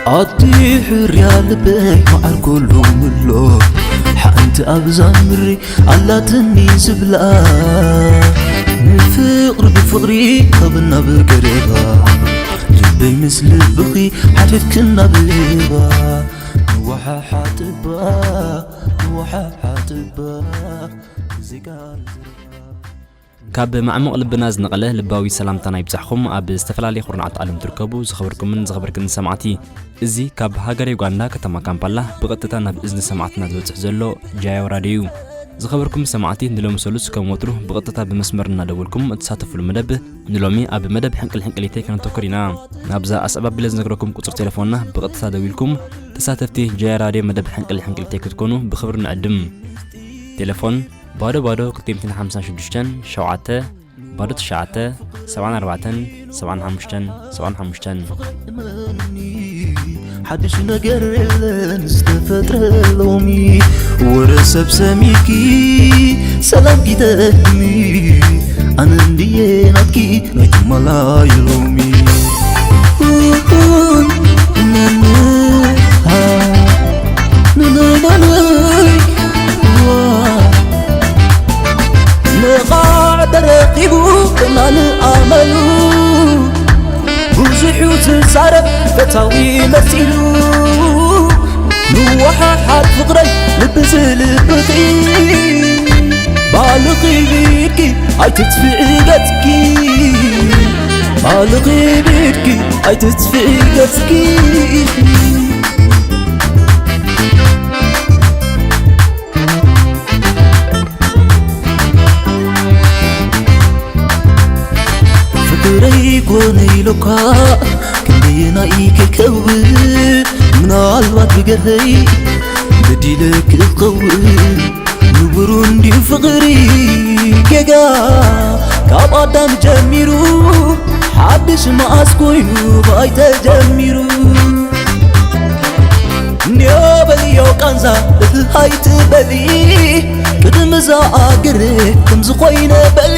ኣቲ ሕርያ ልበይ መዓር ኩሉ ምሎ ሓንቲ ኣብዛ ምድሪ ኣላትኒ ዝብላ ንፍቕሪ ብፍቕሪ ከብና ብገረባ ልበይ ምስ ልብኺ ሓቲትክና ብሌባ ንወሓሓጥባ ንወሓሓጥባ ዜጋ ካብ ማዕሙቕ ልብና ዝነቐለ ልባዊ ሰላምታና ይብጻሕኹም። ኣብ ዝተፈላለየ ኩርናዓት ዓለም ትርከቡ ዝኸበርኩምን ዝኸበርክን ሰማዕቲ፣ እዚ ካብ ሃገረ ዩጋንዳ ከተማ ካምፓላ ብቐጥታ ናብ እዝኒ ሰማዕትና ዝበጽሕ ዘሎ ጃያው ራድዮ እዩ። ዝኸበርኩም ሰማዕቲ፣ ንሎሚ ሰሉስ ከም ወትሩ ብቐጥታ ብመስመር እናደወልኩም እትሳተፉሉ መደብ፣ ንሎሚ ኣብ መደብ ሕንቅል ሕንቅሊተይ ከነተኩር ኢና። ናብዛ ኣስዕብ ኣቢለ ዝነግረኩም ቁጽሪ ቴሌፎንና ብቐጥታ ደዊልኩም ተሳተፍቲ ጃያ ራድዮ መደብ ሕንቅል ሕንቅሊተይ ክትኮኑ ብኽብሪ ንዕድም። ቴሌፎን ባዶ ባዶ ክልተ ሚእትን ሓምሳን ሽዱሽተን ሸውዓተ ባዶ ትሽዓተ ሰብዓን ኣርባዕተን ሰብዓን ሓሙሽተን ሰብዓን ሓሙሽተን። ሓድሽ ነገር የለን ዝተፈጥረ ሎሚ ወረ ሰብ ሰሚኪ ሰላም ኪተሚ ኣነ እንድየ ናትኪ ናይ ትማላይ ሎሚ ንቓዕ ተረኺቡ ቅናል ኣመሉ ብዙሕ እዩ ዝዛረብ ፈታዊ መሲሉ ንወሓሓት ፍቕረይ ልቢ ዝልብኺ ባልኺ ብኢድኪ ኣይትጥፍዒ ገጽኪ ባልኺ ብኢድኪ ኣይትጥፍዒ ገጽኪ ፍቅረይ ጎነይ ኢሎካ ክንደየናይ ከይከውን ምናልባት ብገርሀይ በዲለ ክኸውን ንቡሩ እንዲዩ ፍቅሪ ጌጋ ካብ ኣዳም ጀሚሩ ሓድሽ መዓስ ኮይኑ ብኣይ ተጀሚሩ እንዮ በልዮ ቃንዛ እህ ኣይትበሊ ቅድሚ እዛ ኣግር ከም ዝኾይነ በሊ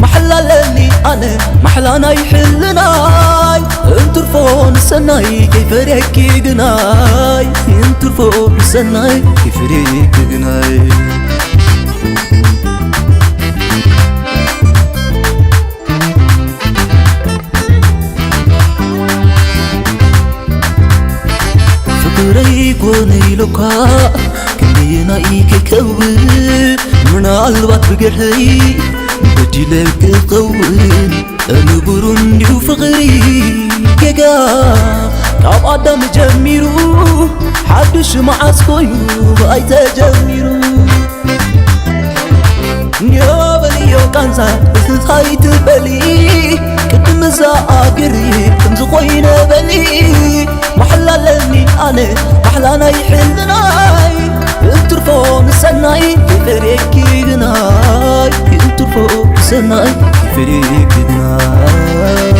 ማሕላ ኣለኒ ኣነ ማሕላ ናይ ሕልናይ እንትርፎ ንሰናይ ከይፈርየኪ ግናይ እንትርፎ ንሰናይ ከይፈርየኪ ግናይ ፍቅረይ ጎነ ኢሎካ ክንደየናይ ከይከውን ምናልባት ብገርሀይ በዲለ ክኸውን ንቡሩ እንዲዩ ፍቅሪ ጌጋ ካብ ኣዳም ጀሚሩ ሓድሽ መዓስ ኮይኑ ብኣይ ተጀሚሩ ኒዮ በልዮ ቃንዛ እትታይ ትበሊ ቅድም እዛ ኣግሪ ከም ዝኾይነ በሊ ማሕላ ኣለኒ ኣነ ማሕላ ናይ ሕልናይ እንትርፎ ንሰናይ ይፈሬኪ ግናይ እንትርፎ ንሰናይ ይፈሬኪ ግናይ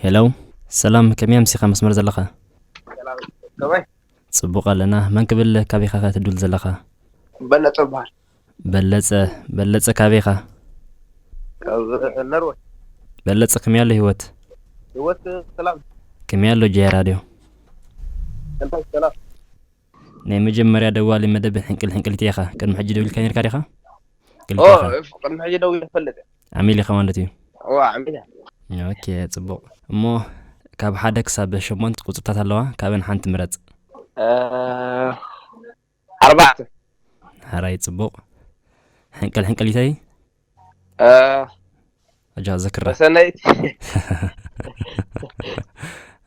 ሄሎ፣ ሰላም፣ ከመይ ኣምሲኻ መስመር ዘለኻ? ሰላም፣ ከመይ? ጽቡቕ ኣለና። መን ክብል ካበይ ኢኻ ትድውል ዘለኻ? በለጸ እበሃል። በለጸ፣ በለጸ ካበይ ኢኻ? ካብ ነርወ። በለጸ ከመይ ኣሎ ህይወት? ህይወት ሰላም። ከመይ ኣሎ ጃያ ራድዮ? እንታይ ሰላም? ናይ መጀመርያ ደዋሊ መደብ ሕንቅል ሕንቅሊት ኢኻ። ቅድሚ ሕጂ ደዊልካ ነርካ ዲኻ? ኦ፣ ክልተ ኢኻ። ቅድሚ ሕጂ ደዊለ ይፈልጥ። ዓሚል ኢኻ ማለት እዩ። ዋ፣ ዓሚል እየ። ኦኬ፣ ጽቡቕ። እሞ ካብ ሓደ ክሳብ ሸሞንተ ቁጽርታት ኣለዋ፣ ካብአን ሓንቲ ምረጽ። እ፣ ኣርባዕተ። ሕራይ፣ ጽቡቕ። ሕንቅል ሕንቅሊተይ? እ፣ ኣጆኻ ዘክራ። መሰነይት።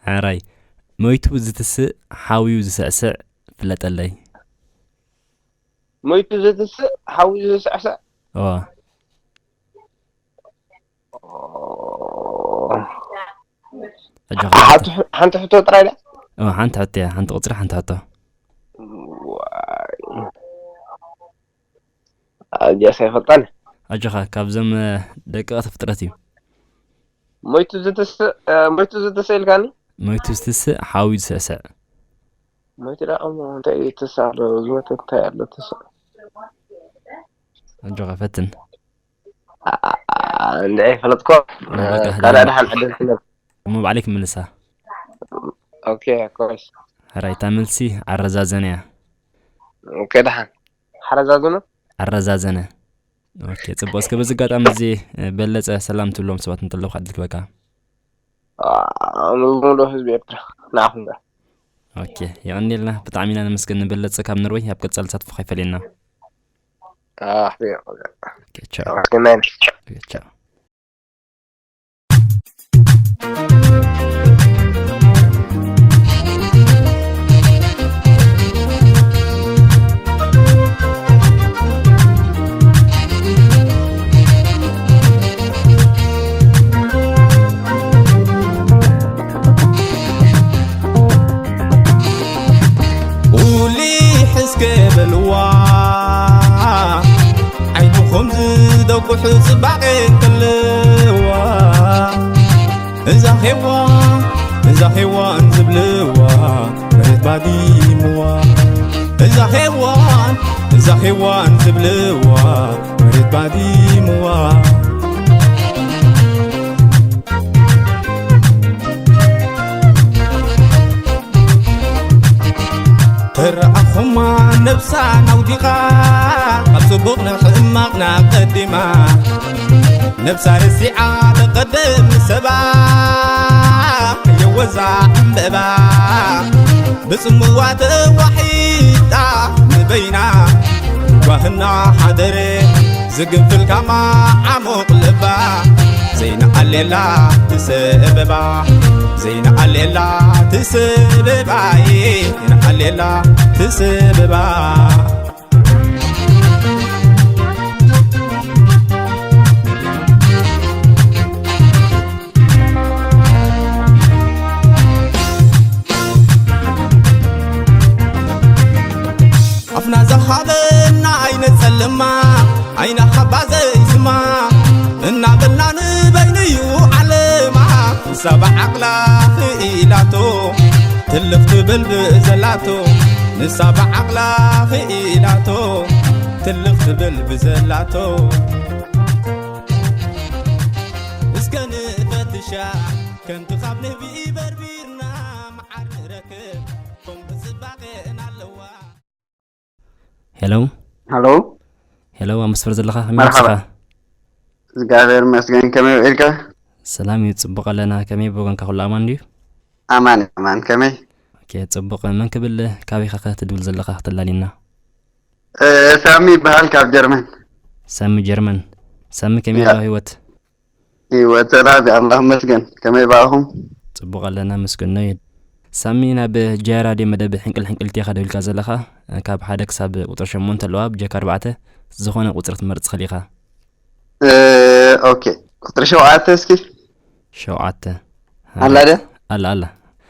ሕራይ። ሞይቱ ዝትስእ፣ ሓውዩ ዝስዕስዕ ፍለጠለይ። ሞይቱ ዝትስእ፣ ሓውዩ ዝስዕስዕ? እዋ። ኣጆኻ። ሓንቲ ሕ-፣ ሓንቲ ሕቶ ጥራይ ድያ? እዋ፣ ሓንቲ ሕቶ እያ። ሓንቲ ቁጽሪ፣ ሓንቲ ሕቶ። ዋይ። ኣጆኻ ኣይፈልጣን። ኣጆኻ፣ ካብዞም፣ እ፣ ደቀቕቲ ፍጥረት እዩ። ሞይቱ ዝትስእ፣ እ፣ ሞይቱ ዝትስእ ኢልካኒ? ሞይቱ ዝትስእ፣ ሓውዩ ዝስዕስዕ። ሞይቱ ደኣ እሞ እንታይ እዩ ተስፋ ኣሎ? ዝሞተ እንታይ ኣሎ ተስፋ? ኣጆኻ ፈትን። እንድዒ ፈለጥኮ በቃ፣ ካልእ ደሓን። ደሓን ዕድል ክነብ እሞ ባዕለይ ክምልሳ። ኦኬ ኮይስ ሕራይ፣ እታ መልሲ ዓረዛዘነ እያ። ኦኬ ደሓን ሓረዛዝኑ ዓረዛዘነ። ኦኬ፣ ጽቡቕ። እስከ በዚ ኣጋጣሚ እዚ በለጸ ሰላም ትብሎም ሰባት እንተለዉ ዕድል ክበካ። ንሙሉእ ህዝቢ ኤርትራ ንዓኹም ጋር ኦኬ፣ የቐንየልና። ብጣዕሚ ኢና ነመስግን ንበለጸ ካብ ኖርወይ። ኣብ ቀጻሊ ተሳትፎ ከይፈለየና። ኣሕቢሩ ኦኬ፣ ቻው። ኣመስግናይና ኦኬ፣ ቻው። ቁሊሕ እስከ በልዋ ዓይንኹም ዝደኩሕ ጽባቐ ከለዋ እዛ ሄዋን እዛ ሄዋን ዝብልዋ መሬት ባዲምዋ እዛ ሄዋን እዛ ሄዋን ዝብልዋ መሬት ባዲምዋ ተረኣኹማ ነብሳ ናውዲቓ ካብ ጽቡቕ ናብ ሕማቕ ናቐዲማ ነብሳ ረሲዓ ተቐደም ሰባ የወዛ ዕምበባ ብጽምዋ ተዋሒጣ ንበይና ጓህና ሓደረ ዝግንፍል ካማ ዓሙቕ ልባ ዘይነኣሌላ ትስእብባ ዘይነኣሌላ ትስብባይ ነኣሌላ ትስብባ ኣፍና ዝሃበና ኣይነጸልማ ኣይና ሓባ ዘይስማ እናበልና ንበይንዩ ዓለማ ንሳ ብዓቕላ ክኢላቶ ትልኽ ትብል ብዘላቶ ንሳ ብዓቕላ ክኢላቶ ትልኽ ትብል ብዘላቶ እስከ ንፈትሻ ከምቲ ካብ ንህቢ በርቢርና መዓር ንረክብ ከምኡ ጽባቐን ኣለዋ ሄሎ ሃሎ ሄሎ፣ ኣብ መስመር ዘለኻ ከመይ መርሓባ። ነብስኻ? እግዚኣብሔር ይመስገን። ከመይ ውዒልካ? ሰላም እዩ፣ ጽቡቕ ኣለና። ከመይ ብወገንካ ኩሉ ኣማን ድዩ? ኣማን ኣማን። ከመይ? ኦኬ፣ ጽቡቕ። መን ክብል? ካበይ ኢኻ ከ ትድውል ዘለኻ? ክተላልየና። እ፣ ሳሚ ይበሃል ካብ ጀርመን። ሳሚ ጀርመን። ሳሚ ከመይ ያ። ኣሎ ህይወት? ህይወት ሰላም እዩ፣ ኣምላኽ ይመስገን። ከመይ ባእኹም? ጽቡቕ ኣለና፣ መስገኖ እዩ። ሳሚ፣ ናብ ጃይ ራድዮ መደብ ሕንቅል ሕንቅል ቴኻ ደው ኢልካ ዘለኻ፣ ካብ ሓደ ክሳብ ቁጽሪ ሸሞንተ ኣለዋ፣ ብጀካ ኣርባዕተ ዝኾነ ቁጽሪ ክትመርጽ ትኽእል ኢኻ። እ፣ ኦኬ፣ ቁጽሪ ሸውዓተ እስኪ። ሸውዓተ። ኣላ ድያ? ኣላ፣ ኣላ።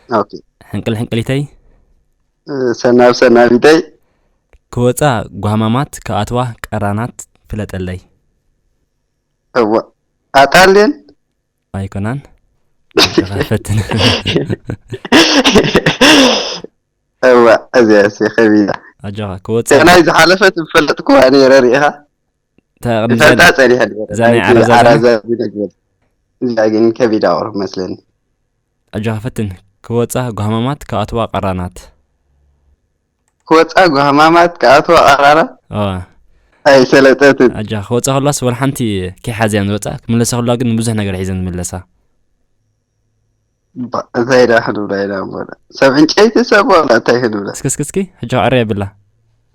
ኦኬ። ሕንቅል ሕንቅሊተይ እ፣ ሰናብ ሰናቢተይ። ክወጻ ጓህማማት፣ ክኣትዋ ቀራናት ፍለጠለይ። እዋ። ኣጣልን? ኣይኮናን። ፈትን። እዋ፣ እዚኣ እስኪ ከቢዳ። ኣጆኻ፣ ክወጻ ናይ ዝሓለፈት ዝፈለጥኩዋ ነይረ ርኢኻ። ተ-፣ ዝፈልጣ ጸኒሐ ነይረ። እዛ ናይ ናይቲ ዓረዛ ዓራዛ ቢነግር። እዚኣ ግን ከቢዳ ቁሩብ መስለኒ። ኣጆኻ፣ ፈትን። ክወጻ ጓህማማት፣ ክኣትዋ ቀራናት። ክወጻ ጓህማማት፣ ክኣትዋ ቀራናት። እዋ። ኣይሰለጠትን። ኣጆኻ፣ ክወጻ ከሏስ ወላ ሓንቲ ከይሓዘ እየን ዝወጻ። ክምለሳ ከሏ ግን ብዙሕ ነገር ሒዘን ዝምለሳ። ባ-፣ እንታይ ዳ ክንብላ ኢና እሞ? ሰብ ዕንጨይቲ ሰብ ዋላ እንታይ ክንብላ? እስኪ፣ እስኪ፣ እስኪ፣ ሕጂ ዕረ የብላ።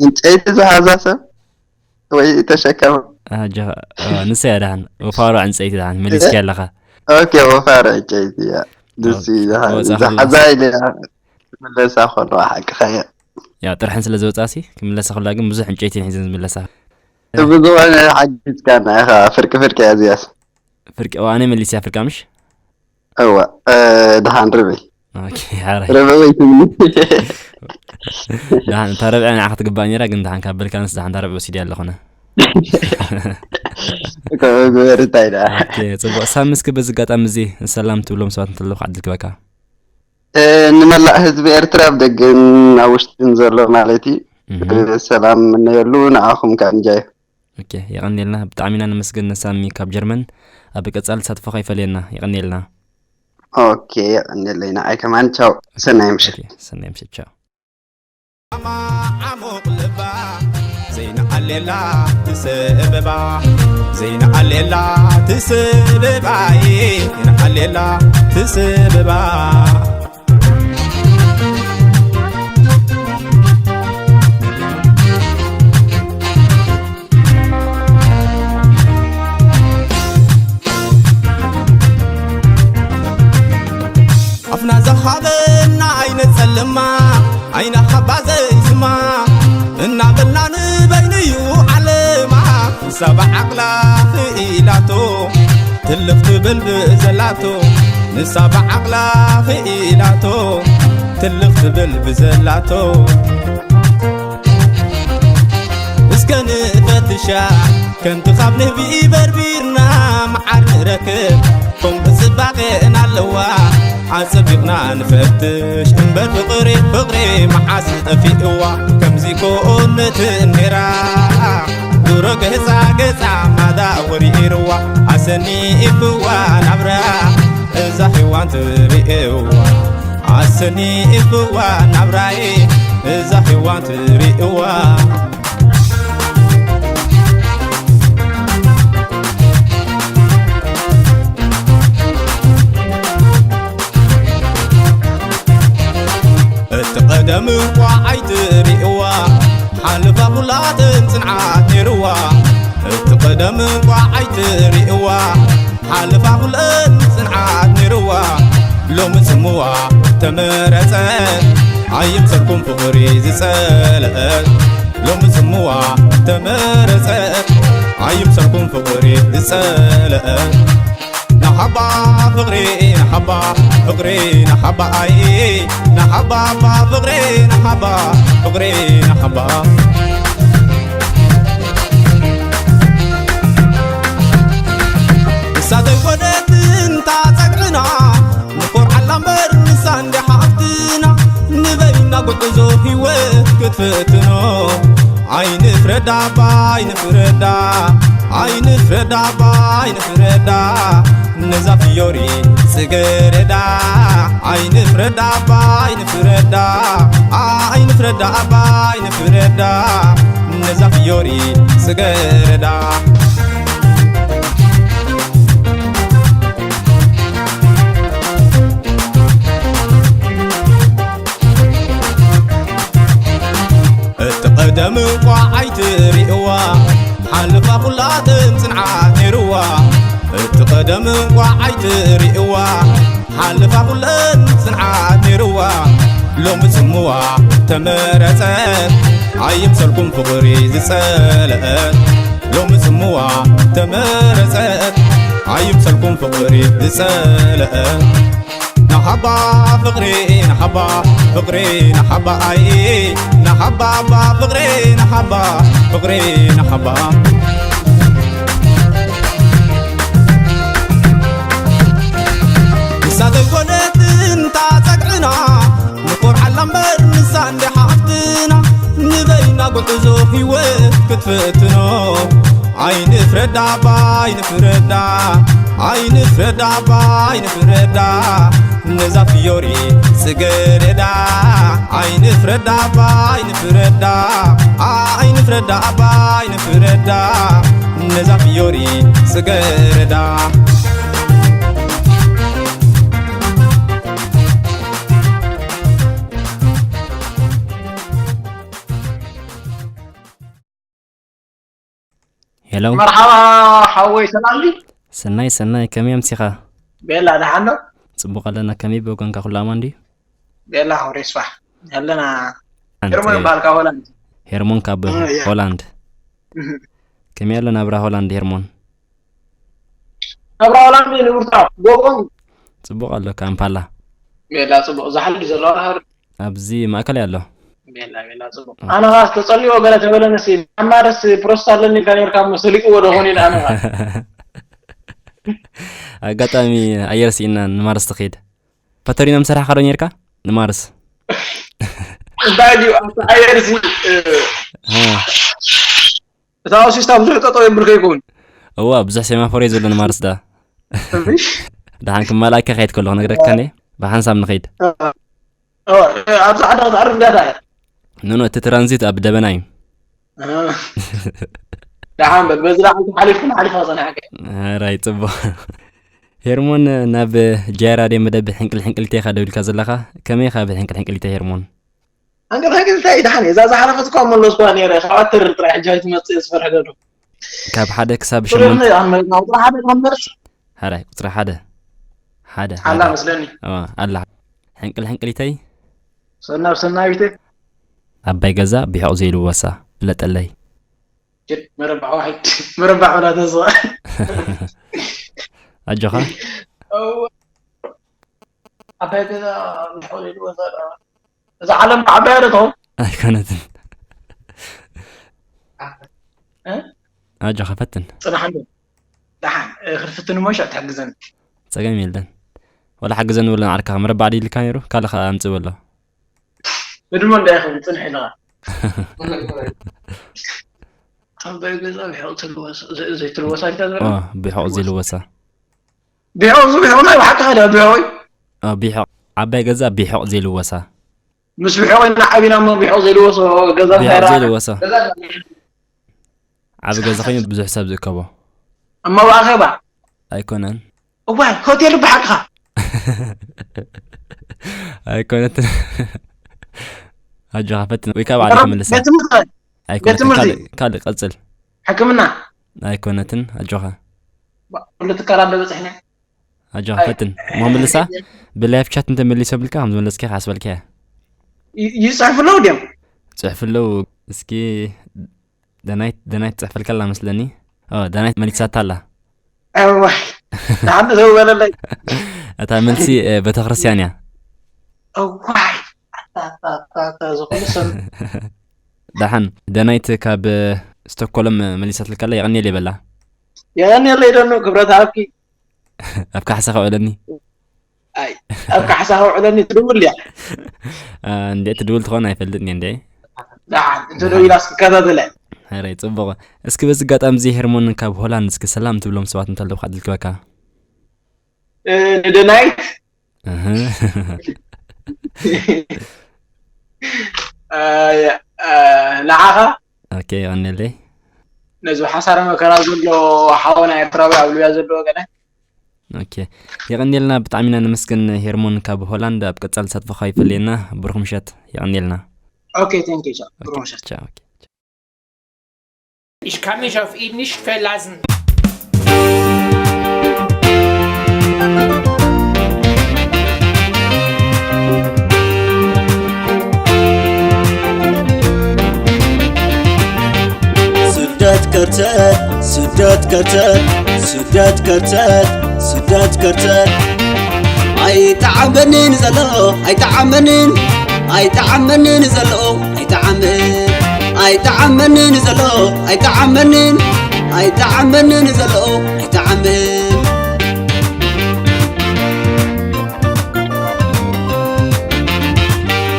ዕንጨይቲ ዝሓዛ ሰብ ወይ ተሸከመ። ኣጆኻ፣ እዋ፣ ንሳ እያ ደሓን። ወፋሮ ዕንጸይቲ ደሓን፣ መሊስኪ ኣለኻ። ኦኬ፣ ወፋሮ ዕንጨይቲ እያ። ንሱ እዩ ዝሓ-፣ ወጻ ዝሓዛ ከሎ ኢለ መለሳ ከሎ ሓቅኻ እያ። ያ፣ ጥርሐን ስለ ዝወጻሲ፣ ክምለሳ ከላ ግን ብዙሕ ዕንጨይቲ እየን ሒዘን ዝምለሳ። ብዝኾነ ሓጊዝካና ኢኻ፣ ፍርቂ ፍርቂ እያ እዚኣስ። ፍርቂ፣ እዋ፣ ኣነ መሊስያ ፍርቃ ምሽ? እዋ፣ እ፣ ደሓን ርበይ። ኦኬ፣ ሓራይ። ርበይ ትብሊ። ደሓን፣ እታ ረብዐ ንዓኻ ትግባእ ነይራ፣ ግን ደሓን ካብ በልካንስ ደሓን እታ ረብዐ ወሲድያ ኣለኹነ። ከምኡ ግበር እንታይ ደኣ። ኦኬ፣ ጽቡቕ። ሳሚ፣ እስኪ በዚ ኣጋጣሚ እዚ ሰላም ትብሎም ሰባት እንተለዉ ዕድል ክበካ። እ፣ ንመላእ ህዝቢ ኤርትራ ኣብ ደገን ኣብ ውሽጥን ዘሎ ማለት እዩ። እህ። እ፣ ሰላም እምነየሉ፣ ንዓኹም ከኣ እንጃዮ። ኦኬ፣ የቐንየልና። ብጣዕሚ ኢና ነመስግን ሳሚ ካብ ጀርመን። ኣብ ቀጻሊ ተሳትፎኻ ይፈለየና። የቐንየልና። ኦኬ፣ የቐንየለይ። ንዓይ ከማን ቻው። ሰናይ ምሽት። ኦኬ፣ ሰናይ ምሽት። ቻው። ዓሞቕ ልባ ዘይነኣሌላ ትስእብባ፣ ዘይነኣሌላ ትስእብባ፣ ዘይነኣሌላ ትስእብባ። ኣፍና ዝሃበና ኣይነጸልማ፣ ኣይና ሃባ ዘይስማ፣ እናበልና ንበይንዩ ዓለማ። ንሳ ብዓቕላ ክኢላቶ፣ ትልኽ ትብል ብዘላቶ፣ ንሳ ብዓቕላ ክኢላቶ፣ ትልኽ ትብል ብዘላቶ። እስከ ንፈትሻ ከምቲ ካብ ንህቢ በርቢርና፣ መዓር ንረክብ ከምኡ ጽባቐን ኣለዋ። ኣጸቢቕና ንፈትሽ እምበር ፍቕሪ፣ ፍቕሪ መዓስ ጠፊእዋ። ከምዚ ኮነት ነይራ ድሮ ገጻ ገጻ ማዳ ወሪርዋ። ኣሰኒፍዋ ናብራ እዛ ሄዋን ትርእዋ። ኣሰኒፍዋ ናብራይ እዛ ሄዋን ትርእዋ። እቲ ቀደም እንቋዕ ኣይትርእዋ፣ ሓለፋ ኩላተን ጽንዓት ነይርዋ። እቲ ቀደም እንቋዕ ኣይትርእዋ፣ ሓለፋ ኩለን ጽንዓት ነይርዋ። ሎሚ ጽምዋ ተመረጸት፣ ኣይምሰልኩም ፍቕሪ ዝጸልአት። ሎሚ ጽምዋ ተመረጸት፣ ኣይምሰልኩም ፍቕሪ ዝጸልአት። ናሃባ ፍቕሪ ናሃባ፣ ፍቕሪ ናሃባ ኣይ፣ ናሃባ እባ ፍቕሪ ናሃባ፣ ፍቕሪ ናሃባ። ንሳ ዘይኮነት እንታ ጸግዕና፣ ንኾርዓላ እምበር ንሳ እንዲ ሓፍትና፣ ንበይና ጉዕዞ ህይወት ክትፍትኖ። ኣይንፍረዳ እባ ኣይንፍረዳ፣ ኣይንፍረዳ እባ ኣይንፍረዳ፣ ነዛ ፍዮሪ ጽገረዳ። ኣይንፍረዳ እባ ኣይንፍረዳ፣ ኣይንፍረዳ እባ ኣይንፍረዳ፣ ነዛ ፍዮሪ ጽገረዳ። እቲ ቀደም እኳ ኣይትርእዋ፣ ሓለፋ ኩላተን ጽንዓት ነይርዋ። እቲ ቀደም እኳ ኣይትርእዋ፣ ሓለፋ ኩለን ጽንዓት ነይርዋ። ሎሚ ጽምዋ ተመረጸት፣ ኣይምሰልኩም ፍቕሪ ዝጸልአት። ሎሚ ጽምዋ ተመረጸት፣ ኣይምሰልኩም ፍቕሪ ዝጸልአት። ናሃባ ፍቕሪ ናሃባ፣ ፍቕሪ ናሃባ ኣይ፣ ናሃባ እባ ፍቕሪ ናሃባ፣ ፍቕሪ ናሃባ። ንሳ ዘይኮነት እንታ ጸግዕና፣ ንኾርዓላ እምበር ንሳ እንዲ ሓፍትና፣ ንበይና ጉዕዞ ህይወት ክትፍትኖ። ኣይንፍረዳ እባ ኣይንፍረዳ፣ ኣይንፍረዳ እባ ኣይንፍረዳ፣ ነዛ ፍዮሪ ጽገረዳ። ኣይንፍረዳ እባ ኣይንፍረዳ፣ ኣይንፍረዳ እባ ኣይንፍረዳ፣ ነዛ ፍዮሪ ጽገረዳ። ሄሎ። መርሓባ ሓወይ፣ ሰላም ድዩ? ሰናይ፣ ሰናይ፣ ከመይ ኣምሲኻ? ቤላ፣ ደሓን ዶ? ጽቡቕ ኣለና። ከመይ ብወገንካ፣ ኩሉ ኣማን ድዩ? ቤላ፣ ሆሬ ስፋሕ ኣለና። ኣንቲ ሄርሞን እምበኣል ካብ ሆላንድ። ሄርሞን ካብ እ፣ ያ። ሆላንድ። እህ። ከመይ ኣሎ ናብራ ሆላንድ፣ ሄርሞን? ናብራ ሆላንድ ንቡር፣ ጽቡቕ። ጽቡቕ ኣሎ፣ ካምፓላ። ቤላ፣ ጽቡቕ። ዛሕሊ ዘሎ ናህር። ኣብዚ ማእከል ኣሎ። ቤላ፣ ቤላ፣ ጽቡቕ። ኦኬ። ኣነ ኻስ ተጸልዮ ገለ ተበለንሲ፣ ማረስ ፕሮስት ኣለኒ ኢልካ ነርካ እሞ ሰሊጥዎ ዶ ኾን ኢለ ኣነ ኻስ። ኣጋጣሚ ኣየር ስኢና ንማረስ ትኸይድ። ፈተሪኖም ሰራሕካ ዶ ነርካ? ንማርስ። እንታይ ድዩ ኣብቲ ኣየር እዚ ሃ። እታ ሲስታ ብዙሕ ጠጠው የብል ከይከውን እዋ ብዙሕ ሴማፎር እዩ ዘሎ ንማርስ ዳ። እሺ ደሓን ክመላእካ ከይድ ከሎ ክነግረካ ነ ብሓንሳብ ንኸይድ። ኣብዛ ዓዲ ክትዓርፍ እንዳታ እያ ኖኖ እቲ ትራንዚት ኣብ ደበና እዩ። ደሓን በል በዚ ደሓን ሓሊፍኩም ሓሊፋ ፀናሕከ ራይ ፅቡቅ። ሄርሞን ናብ ጃይ ራድዮ መደብ ሕንቅል ሕንቅሊተ ኢኻ ደው ኢልካ ዘለኻ። ከመይ ኢኻ ብሕንቅል ሕንቅሊተ ሄርሞን? ሕንቅል ሕንቅሊተ ደሓን እየ እዛ ዝሓለፈት እኳ መለስኳ ነይረ ካብኣ ትርር ጥራይ ሕጂ ኣይትመፅእ ዝፈርሕ ዘሎ ካብ ሓደ ክሳብ ሸሞንተ። ቁፅሪ ሓደ ክመርስ ሓራይ ቁፅሪ ሓደ ሓደ ኣላ ሓደ። መስለኒ ኣዋ፣ ኣላ ሕንቅል ሕንቅሊተይ ሰናብ ሰናቢተ ዓባይ ገዛ ብሕቕ ዘይልወሳ ፍለጠለይ። ጅድ መረባዕ ዋሒድ መረባዕ ወላ ተስዋ ኣጆኻ ዓባይ ገዛ ብሕቕ ዘይልወሳ እዛ ዓለም ዓባይ ዶ ትኸውን ኣይኮነትን። እ? ኣጆኻ ፈትን። ፅናሕ እንዶ ደሓን እ፣ ክትፍትን እሞ ሻዕ ትሕግዘኒ ጸገም የለን። ወላ ሓግዘኒ ብሎ ንዓርካ መረባዕ ድዩ ኢልካ ነይሩ ካልእ ከኣ ኣምጽእ በሎ። ብድሞ እንታይ ይኸውን ፅንሕ ኢልኻ ዓባይ ገዛ ብሕቕ ትልወሳ ዘ- ዘይትልወሳ እንታይ ዝበለ ኦ፣ ብሕቕ ዘይልወሳ። ብሕቕ እዚ ብሕቕ ናይ ብሓቂ ሓደ ብሕቕ እዩ ኦ፣ ብሕቕ ዓባይ ገዛ ብሕቕ ዘይልወሳ። ምስ ብሕቕ ኢና ዓቢና እሞ ብሕቕ ዘይልወሶ ገዛ እንታይ ብሕቕ ረኣ ዘይልወሳ። ዓቢ ገዛ ኮይኑ ብዙሕ ሰብ ዝእከቦ። እመባእኸባ ኣይኮነን። እዋይ ሆቴል ብሓቅኻ ኣይኮነትን። ኣጆኻ ፈትን ወይ ካብ ዓዲ ክምልሳ። ቤት ትምህርቲ ኣይኮነትን። ትምህርቲ። ካልእ ካልእ ቀጽል። ሕክምና ኣይኮነትን። ኣጆኻ ኩሉ ትካል ኣለ በፅሕና ኣጆኻ ፈትን። እሞ ምልሳ ብላይፍ ቻት እንተመሊሶም ኢልካ ከም ዝመለስካ ክሓስበልካ እያ። ይ- ይፅሕፉ ኣለዉ ድዮም ጽሕፍለው እስኪ። ደናይት ደናይት ጽሕፈልካ ኣላ መስለኒ። ኦ፣ ደናይት መሊሳታ ኣላ። እዋይ ንሓንቲ ዘውበለለይ እታ መልሲ እ፣ ቤተክርስትያን እያ። እዋይ ኣታ፣ ኣታ፣ ኣታ፣ ኣታ፣ ዝኹሉ ሰብ ደሓን ደናይት ካብ እ፣ ስቶኮሎም መሊሳትልካ ኣላ። የቐንየለይ በላ። የቐንየለይ ደኖ ክብረት ሃብኪ ኣብ ካሕሳ ከውዕለኒ። ኣይ ኣብ ካሕሳ ከውዕለኒ ትድውል እያ እ፣ እንዴ ትድውል ትኾን ኣይፈልጥን እየ እንዴ። ደሓን እንተ ደው ኢላ ክትከታተለ ሕረይ ጽቡቕ። እስኪ በዚ ኣጋጣሚ እዚ ሄርሞን ካብ ሆላንድ እስኪ ሰላም ትብሎም ሰባት እንተለዉ ካድልክበካ። እ፣ ንደናይት እህ። እ፣ እ፣ ንዓኻ ኦኬ፣ የቐንየለይ። ነዚ ሓሳረ መከራ ዘሎ ሓወና ኤርትራዊ ኣብ ልብያ ዘለዎ ገለ ኦኬ፣ የቐንየልና። ብጣዕሚ ኢና ነመስግን ሄርሞን ካብ ሆላንድ። ኣብ ቀጻሊ ተሳትፎኻ ይፈለየና። ብሩኽ ምሸት። የቐንየልና። ኦኬ ቴንክ ዩ ቻው ብሩኽ ምሸት ቻው። ኦኬ። Ich kann mich auf ihn nicht verlassen. ስደት ከርተት ስደት ከርተት ስደት ከርተት ስደት ከርተት ኣይጠዓመንን ዘሎ ኣይጠዓመንን ኣይጠዓመንን ዘሎ ኣይጠዓምን ኣይጠዓመንን ዘሎ ኣይጠዓመንን ኣይጠዓመንን ዘሎ ኣይጠዓምን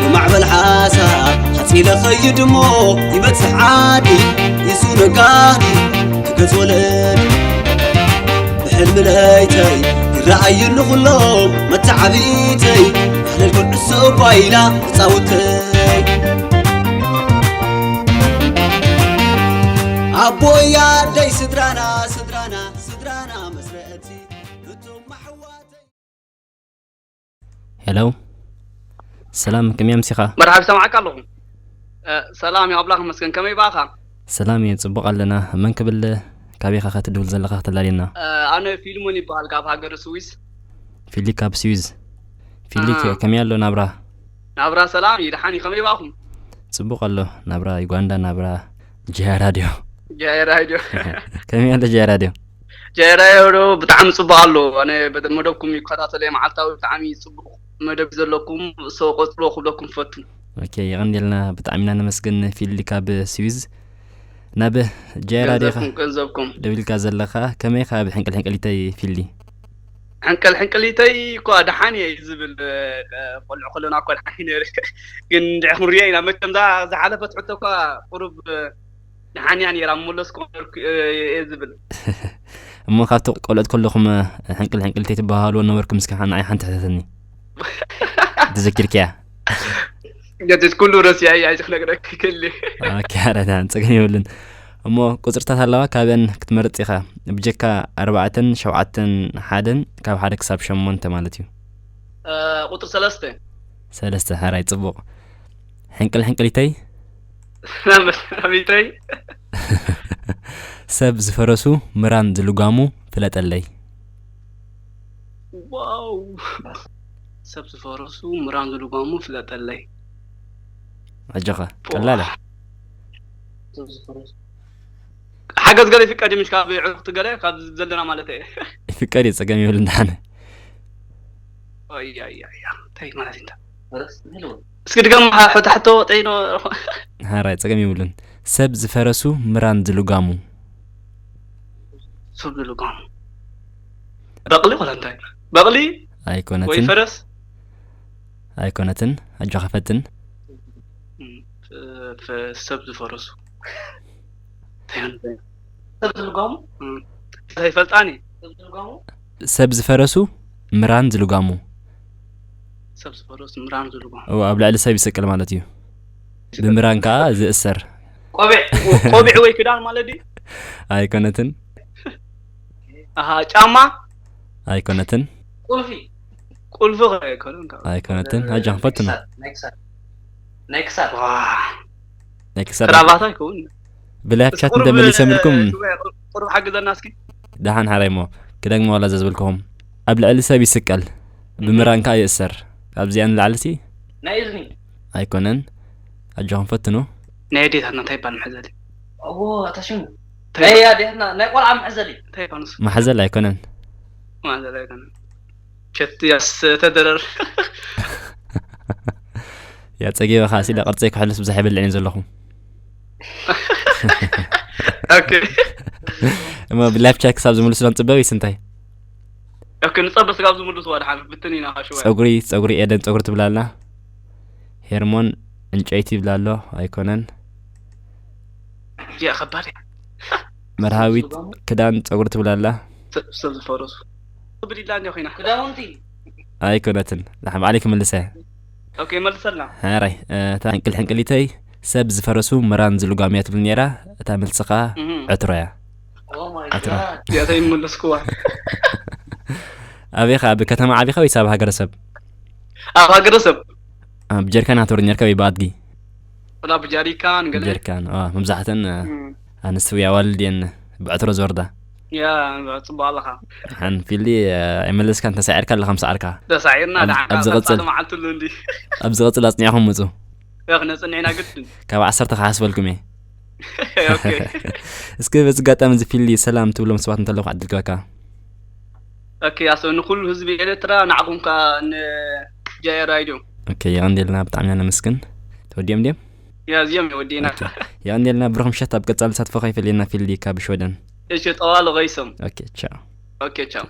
ብማዕበል ሓሳብ ሓፂለ ኸይድ እሞ ይበፅሕ ዓዲ ይሱ ነጋዲ ክገዝ ወለድ ብሕልሚ ለይተይ ይረኣዩ ንኹሎም መተዓብይተይ ባህለል ኩዕሶ ጓይላ ተፃውተይ ኣቦይ ኣደይ ስድራና ስድራና ስድራና መስረቲ እቶም ኣሕዋተይ ሄሎ፣ ሰላም፣ ከመይ ኣምሲኻ? መርሓብ ይሰማዓካ ኣለኹ። እ፣ ሰላም እዩ ኣምላኽ ይመስገን። ከመይ ባኻ? ሰላም እየ፣ ጽቡቕ ኣለና። መን ክብል? ካበይ ኢኻ ከ ትድውል ዘለኻ ከተላልየና? እ፣ ኣነ ፊልሞን ይበሃል ካብ ሃገር ስዊስ። ፊሊ ካብ ስዊዝ። ፊሊ ኣሃ። ከ- ከመይ ኣሎ ናብራ? ናብራ ሰላም እዩ፣ ደሓን እዩ። ከመይ ባኹም? ጽቡቕ ኣሎ ናብራ ዩጋንዳ፣ ናብራ ጃያ ራድዮ። ጃያ ራድዮ። ከመይ ኣሎ ጃያ ራድዮ? ጃያ ራድዮ ብጣዕሚ ጽቡቕ ኣሎ። ኣነ በ- መደብኩም ይከታተሎ እየ መዓልታዊ፣ ብጣዕሚ ጽቡቕ መደብ ዘለኩም፣ ሰው ቀጽሎ ክብለኩም ፈቱ። ኦኬ፣ የቐንየልና፣ ብጣዕሚ ኢና ነመስግን ፊሊ ካብ ስዊዝ። ናብ ጃያ ራድዮ ኢኻ ገንዘብኩም ገንዘብኩም። ደዊልካ ዘለኻ፣ ከመይ ኢኻ ብሕንቅል ሕንቅሊተይ ፊሊ? ሕንቅል ሕንቅሊተይ እኳ ደሓን እየ እዩ ዝብል። ቆልዑ ከለና እኳ ደሓን እዩ ነይሩ። ግን እንድዒ ክንሪኦ ኢና። መቸም እዛ ዝሓለፈት ሕቶ እኳ ቁሩብ ደሓን እያ ነይራ፣ ምመለስኩ ነበርኩ እየ ዝብል። እሞ ካብቲ ቆልዑት ከለኹም ሕንቅል ሕንቅሊተይ ትበሃሃልዎ ነበርኩም? እስኪ ንዓይ ሓንቲ ሕተተኒ። ተዘኪርክያ? ገድድ ኩሉ ረሲዐ እያ ክነግረክ ክእል። ኦኬ፣ ኣረዳን ጸገም የብሉን። እሞ ቁጽርታት ኣለዋ፣ ካብአን ክትመርጽ ኢኻ። ብጀካ ኣርባዕተን ሸውዓተን ሓደን ካብ ሓደ ክሳብ ሸሞንተ ማለት እዩ። ቁጥር ሰለስተ። ሰለስተ፣ ሕራይ ጽቡቕ። ሕንቅል ሕንቅሊተይ ናቢተይ። ሰብ ዝፈረሱ ምራን ዝልጓሙ ፍለጠለይ። ዋው። ሰብ ዝፈረሱ ምራን ዝልጓሙ ፍለጠለይ። ኣጆኻ ቀላል እያ። ሓገዝ ገለ ይፍቀድ ምሽ ካብ ዕርክቲ ገለ ካብ ዘለና ማለት እየ። ይፍቀድ እዩ፣ ጸገም የብሉን። ደሓነ ኣያያያ እንታይ ማለት እንታ እስኪ ድገም። ሕቶ ሕቶ ጠይኖ። ሓራይ ጸገም የብሉን። ሰብ ዝፈረሱ ምራን ዝልጋሙ። ሰብ ዝልጋሙ በቕሊ ኮላ እንታይ በቕሊ ወይ ኣይኮነትን ፈረስ ኣይኮነትን። ኣጆኻ ፈትን። እም፣ ፍ- ፍ- ሰብ ዝፈረሱ እንታይ ይኾን? ሰብ ዝልጋሙ እም፣ እንታይ ይፈልጣኒ? ሰብ ዝልጋሙ ሰብ ዝፈረሱ ምራን ዝልጋሙ። ሰብ ዝፈረሱ ምራን ዝልጋሙ እዎ፣ ኣብ ልዕሊ ሰብ ይስቅል ማለት እዩ። ብምራን ከዓ ዝእሰር። ቆቢዕ ቆቢዕ ወይ ክዳን ማለት ድዩ? ኣይኮነትን ኣሃ ጫማ ኣይኮነትን ቁልፊ ቁልፊ ከ ኣይኮነን ካብ ኣይኮነትን። ኣጆኻ ፈትኖ። ናይ ክሳድ ዋ ናይ ክሳድ ክራባት ኣይከውን ብላይፍ ቻት እንተመሊሰምልኩም ቁሩብ ሓግዘና እስኪ ደሓን ሓራይ እሞ ክደግሞ ዋላ ዘዝብልክኹም ኣብ ልዕሊ ሰብ ይስቀል ብምራን ከዓ ይእሰር። ካብዚኣን ንላዕሊ ሲ ናይ እዝኒ ኣይኮነን። ኣጆኹም ፈትኑ። ናይ ኣዴታትና እንታይ ይባል መሕዘሊ እዎ ኣታ ሽሙ ናይ ኣዴታትና ናይ ቆልዓ መሕዘሊ እንታይ ይባል ንሱ ማሕዘል ኣይኮነን። ማዘል ኣይኮነን ቸት ያስ ተደረር ያ ጸጊበ ከዓ ሲለ ቅርጸይ ክሕልስ ብዙሕ ይበልዕን ዘለኹ። ኦኬ እሞ ብላይፍ ቻት ክሳብ ዝምልሱ ዶ ንጽበ ወይስ እንታይ? ኦኬ ንጸበ ስጋብ ዝምልሱ ወድሓን ብትን ኢና ሽወ ጸጉሪ ጸጉሪ ኤደን ጸጉሪ ትብላላ። ሄርሞን ዕንጨይቲ ይብላ ኣሎ። ኣይኮነን። ያ ከባድ እያ። መርሃዊት ክዳን ጸጉሪ ትብላላ። ሰብ ዝፈረሱ ብዲላ እንዲ ኮይና ክዳውንቲ ኣይኮነትን። ንሓ ባዕለይ ክምልሰ ኦኬ መልሰልና ሓራይ እታ ሕንቅል ሕንቅሊተይ ሰብ ዝፈረሱ ምራን ዝልጓም እያ ትብል ነይራ። እታ መልሲ ከዓ እህ። ዕትሮ እያ። Oh my ኣትራ። God. ያተይ መለስኩዋ ኣበይ ከዓ ብከተማ ዓቢኻ ወይስ ኣብ ሃገረሰብ? ኣብ ሃገረሰብ ኣብ ጀርካን ኣትወር ነርካ ወይ ብኣድጊ? ወላ ብጃሪካን ገለ ጀርካን አ፣ መብዛሕተን አ፣ እም፣ ኣንስቲ ወይ ኣዋልድ እየን ብዕትሮ ዝወርዳ። ያ ጽቡቅ ኣለኻ ሓን ፊልዲ አ፣ ኣይመለስካን ተሳዒርካ ኣለኻ ምስ ዓርካ። ተሳዒርና ኣብ- ደዓ ኣብ ዝቕጽል። መዓልትሉ እንዲ ኣብ ዝቕጽል ኣጽኒዕኹም ምጹ። ያኽ ነጽንዕና ግድን ካብ ዓሰርተ ክሓስበልኩም እየ። ኦኬ እስኪ በዚ ኣጋጣሚ እዚ ፊልዲ ሰላም ትብሎም ሰባት እንተለኹ ዕድል ክበካ። ኦኬ ኣሰብ ንኩሉ ህዝቢ ኤርትራ ንዓኹም ከኣ ንጃየ ራድዮ ኦኬ የቐንዴልና ብጣዕሚ ኢና ነመስግን። ተወዲኦም ድዮም? ያ እዚኦም ወዲና ኦኬ። የቐንዴልና ብሩኽ ምሸት ኣብ ቀጻሊ ተሳትፎ ከይፈለየና ፊልዲ ካብ ሽወደን። እሺ ጠዋሉ ቀይሶም ኦኬ ቻው። ኦኬ ቻው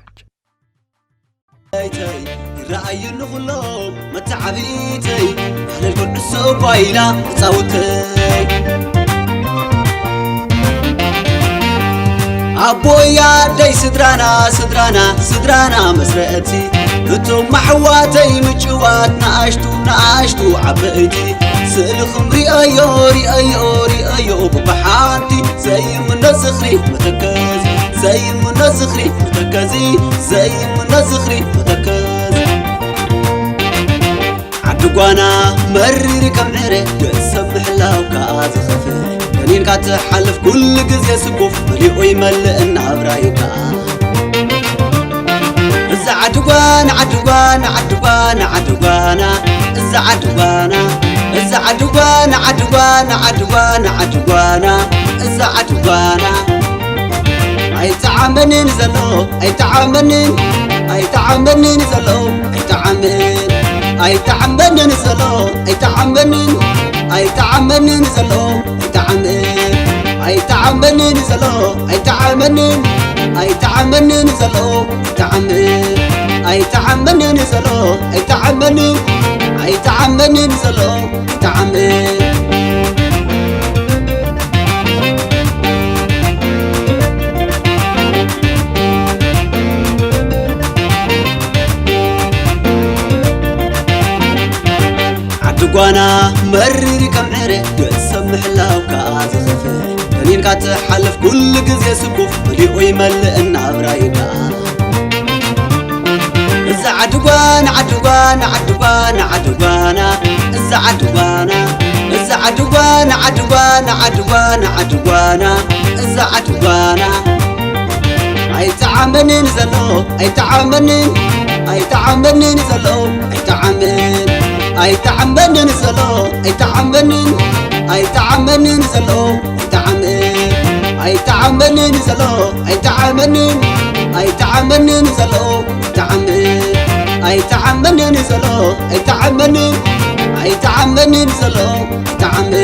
ይረኣዩ ንኹሎም መተዓብይተይ ባህለል ኩዕሶ ጓይላ ተጻውተይ ኣቦይ ኣደይ ስድራና ስድራና ስድራና መስረእቲ እቶም ኣሕዋተይ ምጭዋት ንኣሽቱ ንኣሽቱ ዓበይቲ ስእልኹም ሪኣዮ ሪኣዮ ሪኣዮ ብብሓንቲ ዘይምነ ዝኽሪ መተከዝ ዘይምነ ዝኽሪ መተከዚ ዘይምነ ዝኽሪ መተከዝ ዓዲ ጓና መሪር ከም ዕረ ገንዘብ ምሕላው ከኣ ዝኸፍእ ከኒንካ ትሓልፍ ኩሉ ግዜ ስጉፍ መሊኡ ይመልእ እናብራዩ ከኣ እዛ ዓዲ ጓና ዓዲ ጓና ዓዲ ጓና ዓዲ ጓና እዛ ዓዲ ጓና እዛ ዓዲ ጓና ዓዲ ጓና ዓዲ ጓና ዓዲ ጓና እዛ ዓዲ ጓና ኣይጠዓመንን ዘሎ ኣይጠዓመንን ኣይጠዓመንን ዘሎ ኣይጠዓምን ኣይጠዓመንን ዘሎ ኣይጠዓመንን ኣይጠዓመንን ዘሎ ኣይጠዓምን ኣይጠዓመንን ዘሎ ኣይጠዓመንን ኣይጠዓመንን ዘሎ ኣይጠዓምን ኣይተዓመንን ዘሎ ኣይተዓመንን ኣይተዓመንን ዘሎ ኣይተዓመን ዓዲ ጓና መሪር ከም ዕረ ገጽ ሰብ ምሕላው ከኣ ዝኸፍእ ከኒንካ ትሓልፍ ኩሉ ግዜ ስኩፍ መሊኡ ይመልእ እናብራዩ ከኣ እዛ ዓዲ ጓና ዓዲ ጓና ዓዲ ጓና ዓዲ ጓና እዛ ዓዲ ጓና እዛ ዓዲ ጓና ዓዲ ጓና ዓዲ ጓና ዓዲ ጓና እዛ ዓዲ ጓና ኣይተዓመንን ዘሎ ኣይተዓመንን ኣይተዓመንን ዘሎ ኣይተዓመን ኣይተዓመንን ዘሎ ኣይተዓመንን ኣይተዓመንን ዘሎ ኣይተዓመን ኣይተዓመንን ዘሎ ኣይተዓመንን ኣይተዓመንን ዘሎ ኣይተዓመን ኣይተዓመንን ዘሎ ኣይተዓመንን ኣይተዓመንን ዘሎ ኣይተዓመን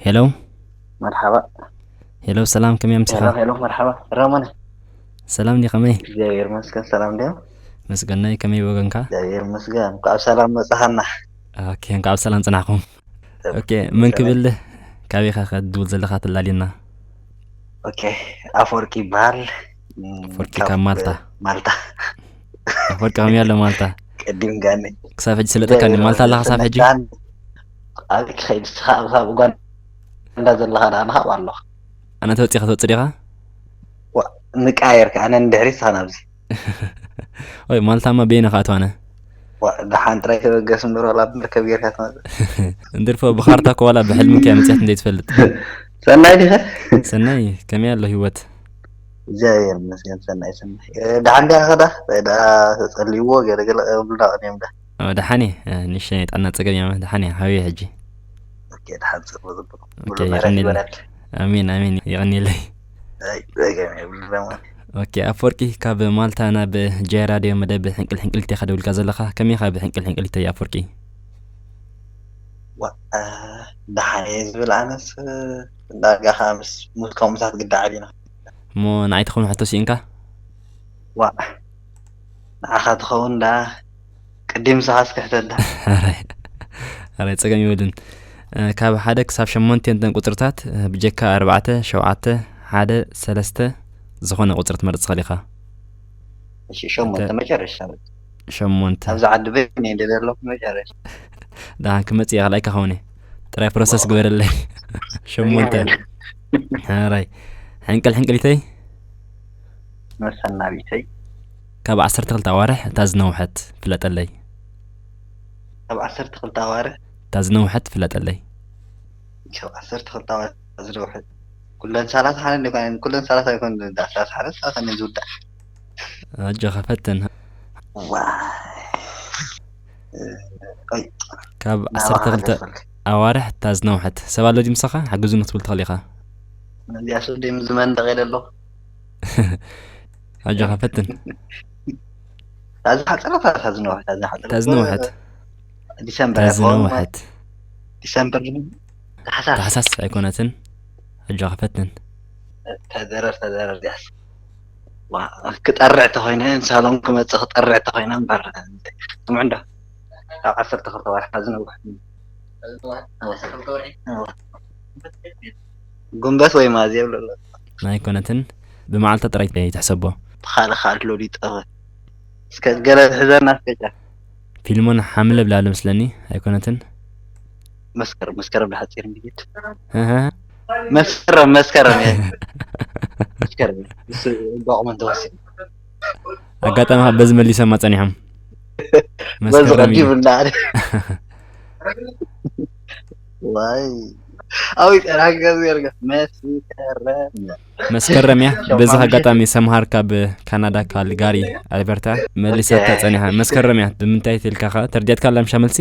ሄሎ መርሓባ። ሄሎ ሰላም፣ ከመይ ኣምሲኻ? ሄሎ ሄሎ፣ መርሓባ ረመነ። ሰላም ዲ፣ ከመይ? እግዚኣብሔር ይመስገን፣ ሰላም ድዮም? መስገናይ፣ ከመይ ወገንካ? እግዚኣብሔር ይመስገን፣ እንኳዕ ሰላም መጻኻና። ኦኬ፣ እንኳዕ ብሰላም ጽናሕኩም። ሰብ ኦኬ፣ መን ሰላም። ክብል? ካበይ ኢኻ ከድውል ዘለኻ ተላልየና? ኦኬ፣ ኣፈወርቂ ይበሃል። ም፣ ኣፈወርቂ ካብ ካብ ማልታ። ማልታ። ኣፈወርቂ ከመይ ኣሎ ማልታ? ቀዲም ጋኒ። ክሳብ ሕጂ ስለጠካኒ፣ ማልታ ኣለኻ ክሳብ ሕጂ? ኣበይ ክኸይድ፣ ንስኻ ኣብ፣ ኣብ ኡጋንዳ ዘለኻ ደኣ ንኻብ ኣለኻ። ኣነ ተወጺኻ ትወጽእ ዲኻ? ዋ፣ ንቃየር ከኣ፣ ኣነ ንድሕሪት፣ ንስኻ ናብዚ። ወይ፣ ማልታማ በየነ ክኣትው ኣነ? ዋ፣ ደሓን ጥራይ ተበገስ እምበር፣ ዋላ ብመርከብ ጌርካ ትመጽእ። እንድርፎ፣ ብኻርታ እኮ ዋላ ብሕልሚ ከያ መጽያት እንዴት ትፈልጥ? ሰናይ ዲኸ? ሰናይ፣ ከመይ ኣሎ ህይወት? እግዚኣብሔር ይመስገን፣ ሰናይ፣ ሰናይ። እ፣ ደሓን ዲኻ ኸዳ? እንታይ ደኣ ተጸልይዎ፣ ገለ ገለ እብሉና ቀኒዮም ዳ። ኦ፣ ደሓን እየ። እ፣ ንእሽተይ ናይ ጥዕና ጸገም እያ፣ ደሓን እየ። ሃበይ ሕጂ? ኦኬ፣ ደሓን፣ ጽቡቕ፣ ጽቡቕ። ኦኬ፣ ኩሉ ምሕረት ይቐንየለይ። ይበለል። ኣሜን፣ ኣሜን፣ ይቐንየለይ። ኣይ፣ ጸገም የብሉን ደሞ። ኦኬ፣ ኣፈወርቂ፣ ካብ ማልታ ናብ ጃይ ራድዮ መደብ ሕንቅል ሕንቅል ኢኻ ደውልካ ዘለኻ። ከመይ ኢኻ ብሕንቅል ሕንቅል ኢተይ ኣፈወርቂ? ዋ፣ እ፣ ደሓን እየ ዝብል ኣነስ፣ እ፣ ዳርጋ ኸኣ ምስ፣ ምስ ከምኡታት ግዳ ዓቢና። እሞ ንዓይ ትኸውን ሕቶ ስኢንካ? ዋእ፣ ንዓኻ ትኸውን ደኣ፣ ቅድም ንስኻ እስኪ ሕተት ደኣ። ኣራይ፣ ኣራይ፣ ጸገም የብሉን። እ፣ ካብ ሓደ ክሳብ ሸሞንተ እተን ቁጽርታት፣ እ፣ ብጀካ ኣርባዕተ፣ ሸውዓተ፣ ሓደ፣ ሰለስተ ዝኾነ ቁጽሪ ትመርጽ ትኽእል ኢኻ። እሺ፣ ሸሞንተ፣ እንተ-፣ መጨረሻ። ሸሞንተ። ኣብዚ ዓዲ በይነይ እንደ ዘለኹ መጨረሻ። ደሓን ክመጽእ እየ፣ ካልኣይ ክኸውን እየ። ጥራይ ፕሮሰስ ግበረለይ። ሸሞንተ። ሕራይ። ሕንቅል ሕንቅሊተይ? መሰናቢተይ። ካብ ዓሰርተ ክልተ ኣዋርሕ እታ ዝነውሐት ፍለጠለይ። ካብ ዓሰርተ ክልተ ኣዋርሕ? እታ ዝነውሐት ፍለጠለይ። ካብ ዓሰርተ ክልተ ኣዋርሕ እታ ዝነውሐት። ኩለን ሰላሳ ሓነ እንደ ኮይነን፣ ኩለን ሰላሳ ኣይኮን፣ እንዳ ሰላሳ ሓነ፣ ሰላሳ ሓነ ዝውዳእ። ኣጆኻ ፈትን። ዋይ። ኦይ። ካብ ናብ ዓሰርተ ክልተ ኣዋርሕ እታ ዝነውሐት። ሰብ ኣሎ ድዩ ምሳኻ? ሓግዙኒ ክትብል ትኽእል ኢኻ። እዚኣ ስደይ ምስ ዝመንደቕ ኢለ ኣለኹ። ኣጆኻ ፈትን። እታ ዝሓጸረት፣ እታ ዝነውሐት፣ እታ ዝሓጸረት። እታ ዝነውሐት። ዲሰምበር እታ ኣይኮን? ዝነውሐት። ዲሰምበር ድዩ? ታሕሳስ። ታሕሳስ ኣይኮነትን። ኣጆኻ ፈትን። ተደረር፣ ተደረር፣ ዲያስ። ዋ፣ ክጠርዕ ተኾይነ፣ ሳሎን ክመጽእ ክጠርዕ ተኾይነ እምበር፣ ስምዑ እንዶ። ካብ ዓሰርተ ክልተ ወርሒ ዝነውሕ። ጉንበት ወይ ማዝየ ይብሉ ኣለዉ። ኣይኮነትን። ብመዓልታ ጥራይ ትሕሰቦ። ብኻልእ ካልእ ሎዲ ጠፈ። እስከ ገለ ትሕዘና እስከ ጫ። ፊልሞን ሓምለ ብላለ መስለኒ፣ ኣይኮነትን? መስከረም፣ መስከረም ንሓጺር እንድይድ። እህ። መስከረም፣ መስከረም እየ። መስከረም እየ። እሱ ዶክመንት ተወሲኑ። ኣጋጣሚ ካብ በዚ መሊሶማ ጸኒሖም። በዚ መስከረም እዩ። ቀዲሙና። ዋይ። ኣው ይጸናሕካ ዝገርገ መስከረም። መስከረም እያ። በዚ ሸማምሸ። ኣጋጣሚ ሰምሃር ካብ ካናዳ ካልጋሪ ኣልበርታ መሊሳታ ኦኬ። ጸኒሓ። መስከረም እያ። ብምንታይ ትልካ ኸ? ተርዲያትካ ኣላ ምሻ መልሲ?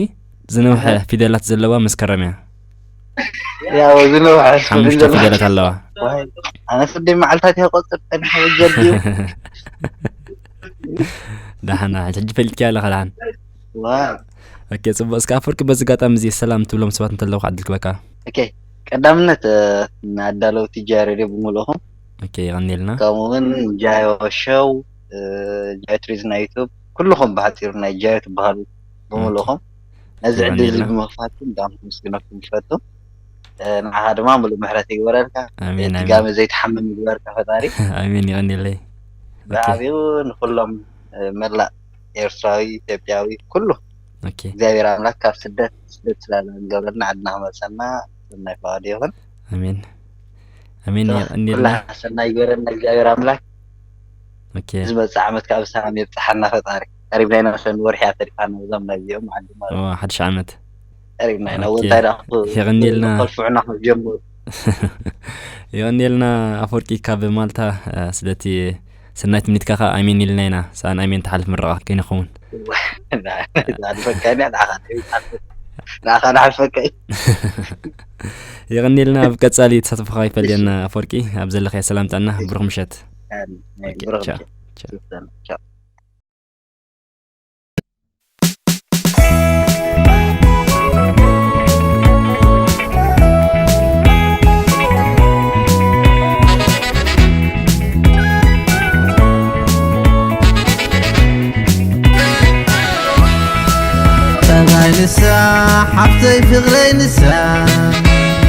ዝነውሐ ኦኬ። ፊደላት ዘለዋ መስከረም እያ። ያው ዝነውሐ ሓሙሽተ ፊደላት ኣለዋ። ኣነ ስደይ መዓልታት ይቆጽር ጸኒሐ በጀልዩ። ደሓን ሕጂ ፈሊጥካያ ኣለኻ ደሓን። ዋ ኦኬ ጽቡቅ። እስከ ኣፈወርቂ በዚ ኣጋጣሚ እዚ ሰላም ትብሎም ሰባት እንተለዉ ከዓ ዕድል ክበካ። ኦኬ ቀዳምነት እ፣ ንኣዳለውቲ ጃ ሬድዮ ብምልእኹም ኦኬ ይቐንየልና። ከምኡ እውን ጃዮ ሸው እ፣ ጃዮ ቱሪዝም ናይ ዩቱብ ኩልኹም ብሓፂሩ ናይ ጃዮ ትበሃሉ ብምልእኹም ነዚ ይቐንየልና። ዕድል እዚ ብምኽፋትኩም ብጣዕሚ ክምስግነኩም ይፈቱ። እ፣ ንዓኻ ድማ ሙሉእ ምሕረት ይግበረልካ። ኣሜን እቲ ኣሜን ጋመ ዘይትሓምም ይግበርካ ፈጣሪ። ኣሜን ይቐንየለይ። ኦኬ ብዓብዩ ንኩሎም እ፣ መላእ ኤርትራዊ ኢትዮጵያዊ ኩሉ ኦኬ እግዚኣብሔር ኣምላክ ካብ ስደት ስደት ስላለ ንገብረልና ዓድና ክመፀና ሰናይ ፈቃዱ ይኹን። ኣሜን ኣሜን ኩላ ይቐንየልና። ሰናይ ይገበረልና እግዚኣብሔር ኣምላክ። ኦኬ ዝመፅእ ዓመት ከዓ ብሰላም የብፅሓና ፈጣሪ። ቀሪብና ኢና ሰን ወርሒ እያ ተሪፋና እዞም ናይዚኦም ዓዲ ማለት ኦ ሓድሽ ዓመት ቀሪብና ኢና ኦኬ እንታይ ዳ የቐንየልና። ከልፍዑና ክጀምሩ። የቐንየልና ኣፈወርቂ ካብ ማልታ እ፣ ስለቲ ሰናይ ትምኒትካ ከዓ ኣሜን ኢልና ኢና። ሰኣን ኣሜን ተሓልፍ ምረቓ ከይንኸውን ኣልፈካኒ ንዓኻ ንዓኻ ንሓልፈካ እዩ። የቐንየልና። ኣብ ቀጻሊ ተሳትፎኻ ይፈልየና ኣፈወርቂ። ኣብ ዘለኻዮ ሰላም ጥዕና ብሩኽ ምሸት። ኦኬ፣ ብሩኽ ቻው፣ ምሸት። ቻው። ቻው። ጸባይ ንሳ ሓፍተይ ፍቕረይ ንሳ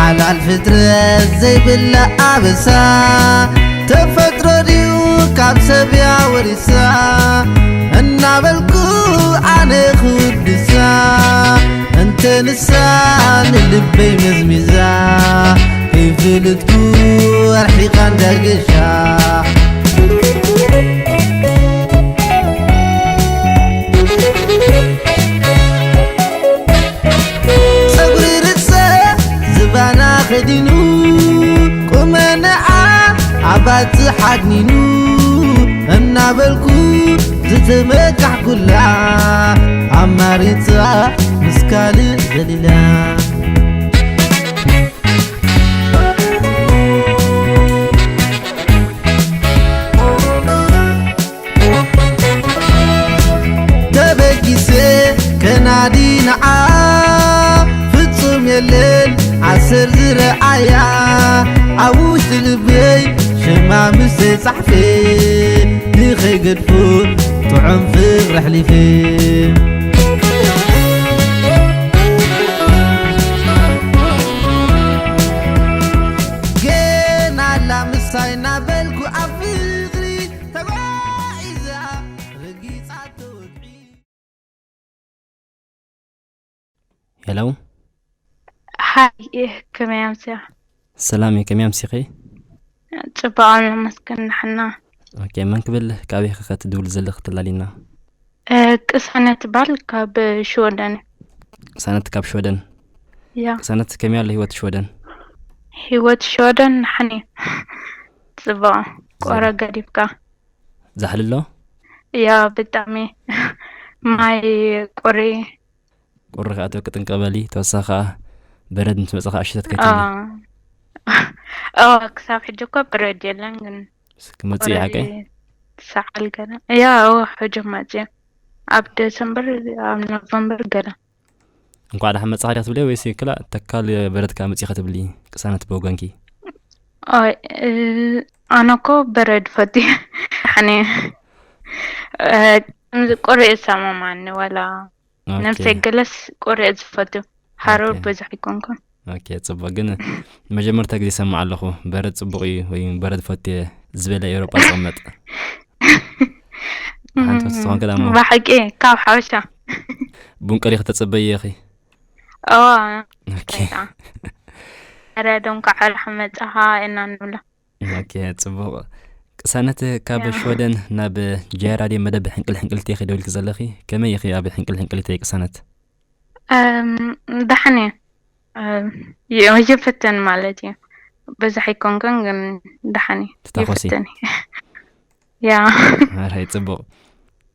ሓላል ፍጥረት ዘይብላ ኣበሳ ተፈጥሮ ድዩ ካብ ሰብ እያ ወሪሳ እናበልኩ ኣነ ክውድሳ እንተ ንሳ ንልበይ መዝሚዛ ከይፍልጥኩ ኣርሒቓ እንዳገሻ ጸጉሪ ርእሰ ዝባና ከዲኑ ቁመንዓ ኣባጽ ሓድኒኑ እናበልኩ ዝተመካሕኩላ ኣማሪጻ ምስ ካልእ ዘሊላ ተበጊሰ ከናዲ ንዓ ፍጹም የለን ዓሰር ዝረኣያ ኣብ ውሽጢ ልበይ ሽማ ምስ ተጻሕፈ ንኸይገድፎ ጥዑም ፍቕሪ ኣሕሊፈ ገና ኣላ ምሳይ እናበልኩ ኣብ ፍቕሪ ተጓዒዛ ረጊጻቶ ወግዒ ሄሎ ሃይ፣ ከመይ ኣምስያ? ሰላም እየ፣ ከመይ ኣምሲኺ? ጽቡቕ ኣመስግን ንሕና። ኦኬ፣ መን ክብል? ካበይ ኸ ትድውል ዘለኺ ተላሊና? እ፣ ቅሳነት ትበሃል ካብ ሽወደን። ቅሳነት ካብ ሽወደን። ያ። ቅሳነት ከመይ ኣሎ ህይወት ሽወደን? ህይወት ሽወደን ንሓኒ ጽቡቕ። ቆረ ገዲፍካ። ዛሕሊ ኣሎ? ያ፣ ብጣዕሚ ማይ ቁሪ። ቁሪ ከኣ ጥንቅቕ በሊ፣ ተወሳኺ ከኣ በረድ ምስ መጸ ከኣ ሽተት ከይትብሊ። ኦ፣ ክሳብ ሕጂ እኮ በረድ የለን፣ ግን ክመጽእ እዩ ሓቀይ? ሰዓል ገለ። ያ፣ እወ፣ ሕጂ መጽእ። ኣብ ደሰምበር፣ ኣብ ኖቨምበር ገለ። እንኳዕ ደሓን መጻኻ ዲኻ ትብልዮ ወይስ ክላእ ተካል በረድ ከኣ መጺኻ ትብሊ? ቅሳነት ብወገንኪ። ኦይ፣ እ፣ ኣነ እኮ በረድ ፈትየ። ያኒ፣ እ፣ ከምዚ ቁሪ እሰማማኒ፣ ዋላ ኦኬ። ነብሰይ ገለስ ቁሪ እየ ዝፈቱ። ሃሩር ኦኬ። ብዙሕ ኣይኮንኩን። ኦኬ፣ ጽቡቕ። ግን መጀመርታ ግዜ ይሰምዕ ኣለኹ፣ በረድ ጽቡቕ እዩ ወይ በረድ ፈትየ ዝበለ ኤውሮጳ ዝቕመጥ። ሓንቲ ትኾንክ ደኣ እሞ። ብሓቂ ካብ ሓበሻ። ቡን ቀሊኺ ተጸበዪ ኢኺ። ኦ፣ ኦኬ። እንታይ ደኣ? ኧረ፣ ዶ እንኳዕ ደሓን መጻኻ ኢና ንብሎ። ኦኬ፣ ጽቡቕ። ቅሳነት፣ ካብ ያ። ሽወደን ናብ ጃይ ራድዮ መደብ ሕንቅል ሕንቅል ኢኺ ደዊልኪ ዘለኺ። ከመይ ኢኺ ኣብ ሕንቅል ሕንቅል ኢተይ ቅሳነት? እም፣ ደሓን እየ። እም፣ ይ-፣ ይፍትን ማለት እዩ። ብዙሕ ኣይኮንኩን፣ ግን ደሓን እየ። ትታኾሲ? ይፍትን። ያ። ኣርሃይ፣ ጽቡቕ።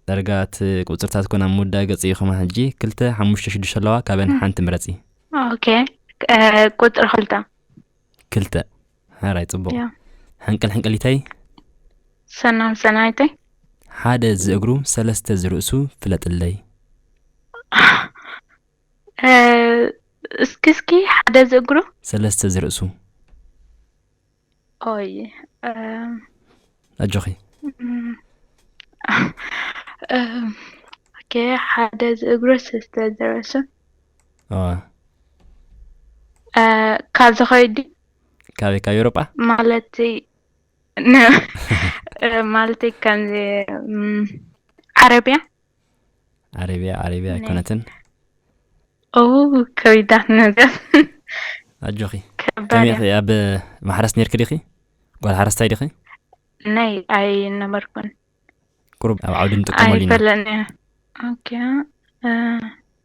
ዳርጋ እቲ ቁጽርታት ኮን ኣብ ምውዳእ ገጽ እዩ። ከማ ሕጂ ክልተ፣ ሓሙሽተ፣ ሽዱሽተ ኣለዋ። ካብን ም። ሓንቲ ምረጺ። ኦኬ። እ፣ ቁጽሪ ክልተ። ክልተ። ሕራይ፣ ጽቡቕ። ያ። ሕንቅል ሕንቅሊተይ። ሰላም ሰናይተይ። ሓደ ዝእግሩ ሰለስተ ዝርእሱ ፍለጥለይ። እ፣ እስኪ እስኪ ሓደ ዝእግሩ። ሰለስተ ዝርእሱ። ኦይ፣ እ፣ ኣጆኺ። እም፣ እ፣ ኦኬ፣ ሓደ ዝእግሩ ሰለስተ ዝርእሱ። ኣዋ። እ፣ ካብ ዝኸይድ ካበይ? ካብ ኤውሮጳ? ማለትይ፣ ነ-፣ እ፣ ማለትይ ከምዚ፣ እም፣ ዓረብያ? ዓረብያ፣ ዓረብያ ነ-፣ ኣይኮነትን። ኦ፣ ከቢዳት ነገር። ኣጆኺ። ከባድ ከመይ እያ። ኢኺ? ኣብ ማሕረስ ነርኪ ዲኺ? ጓል ሓረስታይ ዲኺ? ናይ ኣይነበርኩን። ቁሩብ ኣብ ዓውዲ ንጥቀመሉ ኢና። ኣይፈለጥን እየ። ኦኬ። እ፣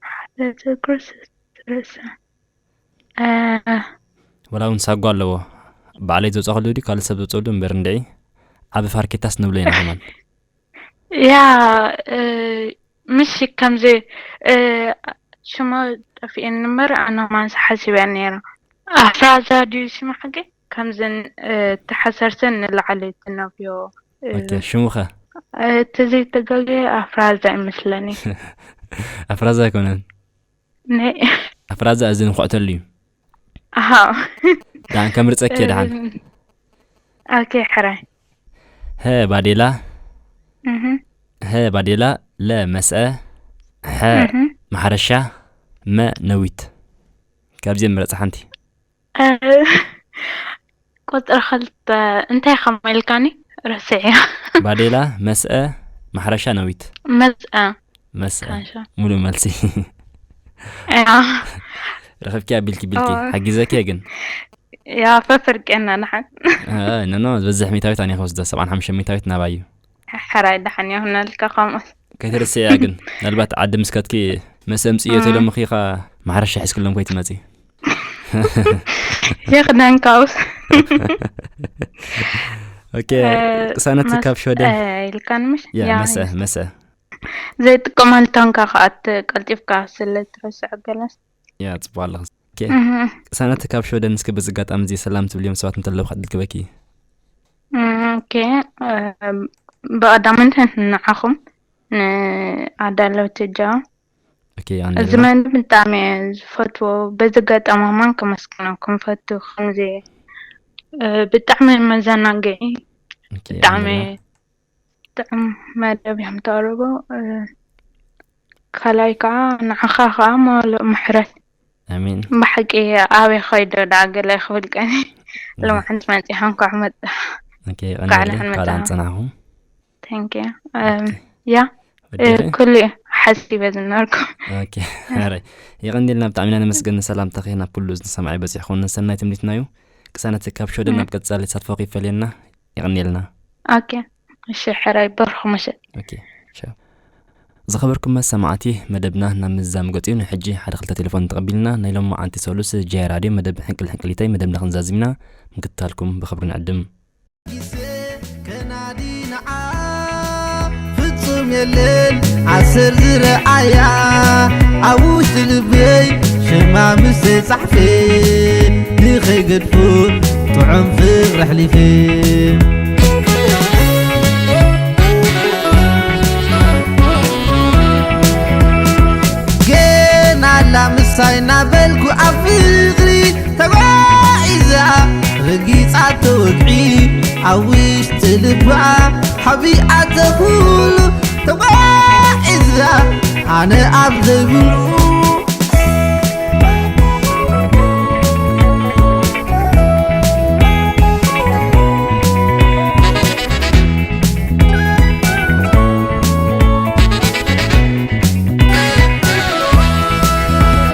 ሓደ ዝእግሩ ሰለስተ ዝርእሱ። እ፣ ወላ እውን ሳጓ ኣለዎ። ባዕለይ ዘውፀኸሉ ድዩ ካልእ ሰብ ዘውፀሉ እምበር እንድዒ ዓቢ ፋርኬታስ ንብሎ ኢና ከማን። ያ፣ እ፣ ምሽ ከምዚ፣ እ፣ ሽሙ ጠፊኤኒ እምበር ኣነ ማንስ ሓሲበ ነይረ። ኣፍራዛ ድዩ ሽሙ ሓቂ? ከምዘን፣ እ፣ ተሓሰርተን ንላዕሊ ትነፍዮ። እ፣ ኦኬ፣ ሽሙ ኸ? እ፣ እቲ ዘይተጋገየ ኣፍራዛ ይመስለኒ። ኣፍራዛ ኣይኮነን። ናይ ኣፍራዛ እዚ ንኹዕተሉ እዩ። ኣሃ። ደሓን ከምርፀኪ እየ ደሓን። እ፣ ኦኬ፣ ሕራይ። ሀ ባዴላ፣ እህ፣ ሀ ባዴላ፣ ለ መስአ፣ ሐ እህ። ማሕረሻ፣ መ ነዊት። ካብዚኦም ምረፂ ሓንቲ። እ፣ ቁፅሪ ክልተ እንታይ ከም ኢልካኒ ረስዐ። ባዴላ፣ መስአ፣ ማሕረሻ፣ ነዊት። መስአ። መስአ። ካንሻ። ሙሉእ መልሲ። ያ። ረኸብኪ ኣቢልኪ ቢልኪ። ኦ። ሓጊዘኪ እየ ግን። ያ፣ ፈፍርቄና ንሓን። እ፣ ኖ፣ ኖ፣ ዝበዝሕ ሚታዊት ኣነ ክወስዶ፣ ሰብዓን ሓሙሽተ ሚታዊት ናባዩ። ሕራይ፣ ደሓን ይኹነልካ ከምኡ። ከይትርስዒ እያ ግን። ምናልባት ዓዲ ምስ ከድኪ መስ ኣምፅእዮ እ። ተሎምኺ ኢኻ ማሕረሻ ሒዝክሎም ከይትመፂ። የኽዳንካውስ። ኦኬ፣ እ፣ ቅሳነት መስ-፣ ካብ ሽወደን። እ፣ ኢልካን ምሽ? ያ፣ ያ፣ መሰ፣ ይስ-፣ መሰ። ዘይጥቀመሉ ታንካ ከኣ ት-፣ ቀልጢፍካ ስለ ትረስዖ ገለስ። ያ፣ ጽቡቕ ኣለኺ። ኦኬ፣ እህ። ቅሳነት ካብ ሽወደን፣ እስኪ በዚ ኣጋጣሚ እዚ ሰላም ትብልዮም ሰባት እንተለዉ ክትልክበኪ። እም፣ ኦኬ፣ እ፣ ብቐዳምነት ንዓኹም ንኣዳለውቲ ጃ። ኦኬ፣ ኣነ እዚ ድማ መን ብጣዕሚ እየ ዝፈትዎ። በዚ ኣጋጣሚ እማን ከመስግነኩም ፈቱ። ከምዚ፣ እ፣ ብጣዕሚ መዘናግዒ፣ ኦኬ፣ ብጣዕሚ ኣነ ጥዑም መደብ እዮም ተቕርቡ። እ፣ ካልኣይ ከዓ ንዓኻ ከዓ ምሉእ ምሕረት። ኣሜን። ብሓቂ ኣበይ ኸይደ ደኣ ገለ ክብል ቀኒ። ሎማዓንቲ መፂኻ እንኳዕ መፃ-፣ ኦኬ፣ እንኳዕ ቀንደለይ፣ ደሓን እንኳዕ ደሓን መፃኻ። ጸናሕኹም። Thank you። እም፣ ኦኬ። ያ፣ እ፣ ወዲኺ? ኩሉ እዩ ሓሲበ ዝነበርኩ። ኦኬ፣ ሕራይ። የቐንየልና፣ ብጣዕሚ ኢና ነመስግን ንሰላምታኺ ናብ ኩሉ እዚ ንሰማዒ በፂሕኹም። ንሰናይ ትምኒትና እዩ። ቅሳነት ካብ ሽወደን እም። ናብ ቀጻሊ ተሳትፎኺ ይፈልየና። የቐንየልና። ኦኬ፣ እሺ፣ ሕራይ፣ በርኹ ምሸት። ኦኬ፣ ቻው። ዝኸበርኩም መሰማዕቲ፣ መደብና ናብ ምዝዛም ገጺኡ፣ ንሕጂ ሓደ ክልተ ቴሌፎን ተቐቢልና ናይ ሎማዓንቲ ሰሉስ ጃይ ራድዮ መደብ ሕንቅል ሕንቅሊተይ መደብና ክንዛዝም ኢና። ምክትታልኩም ብኽብሪ ንዕድም። ግዜ ከናዲ ንዓ ፍጹም የለን ኣሰር ዝረኣያ ኣብ ውሽጢ ልበይ ሽማ ምስ ጻሕፈ ንኸይገድፎ ጥዑም ፍቕሪ ኣሕሊፈ። ገና ኣላ ምሳይ እናበልኩ ኣብ ፍቕሪ ተጓዒዛ ረጊጻቶ ወግዒ ኣብ ውሽጢ ልባ ሓቢኣቶ ኩሉ ተጓዒዛ ኣነ ኣብ ዘይብሉ።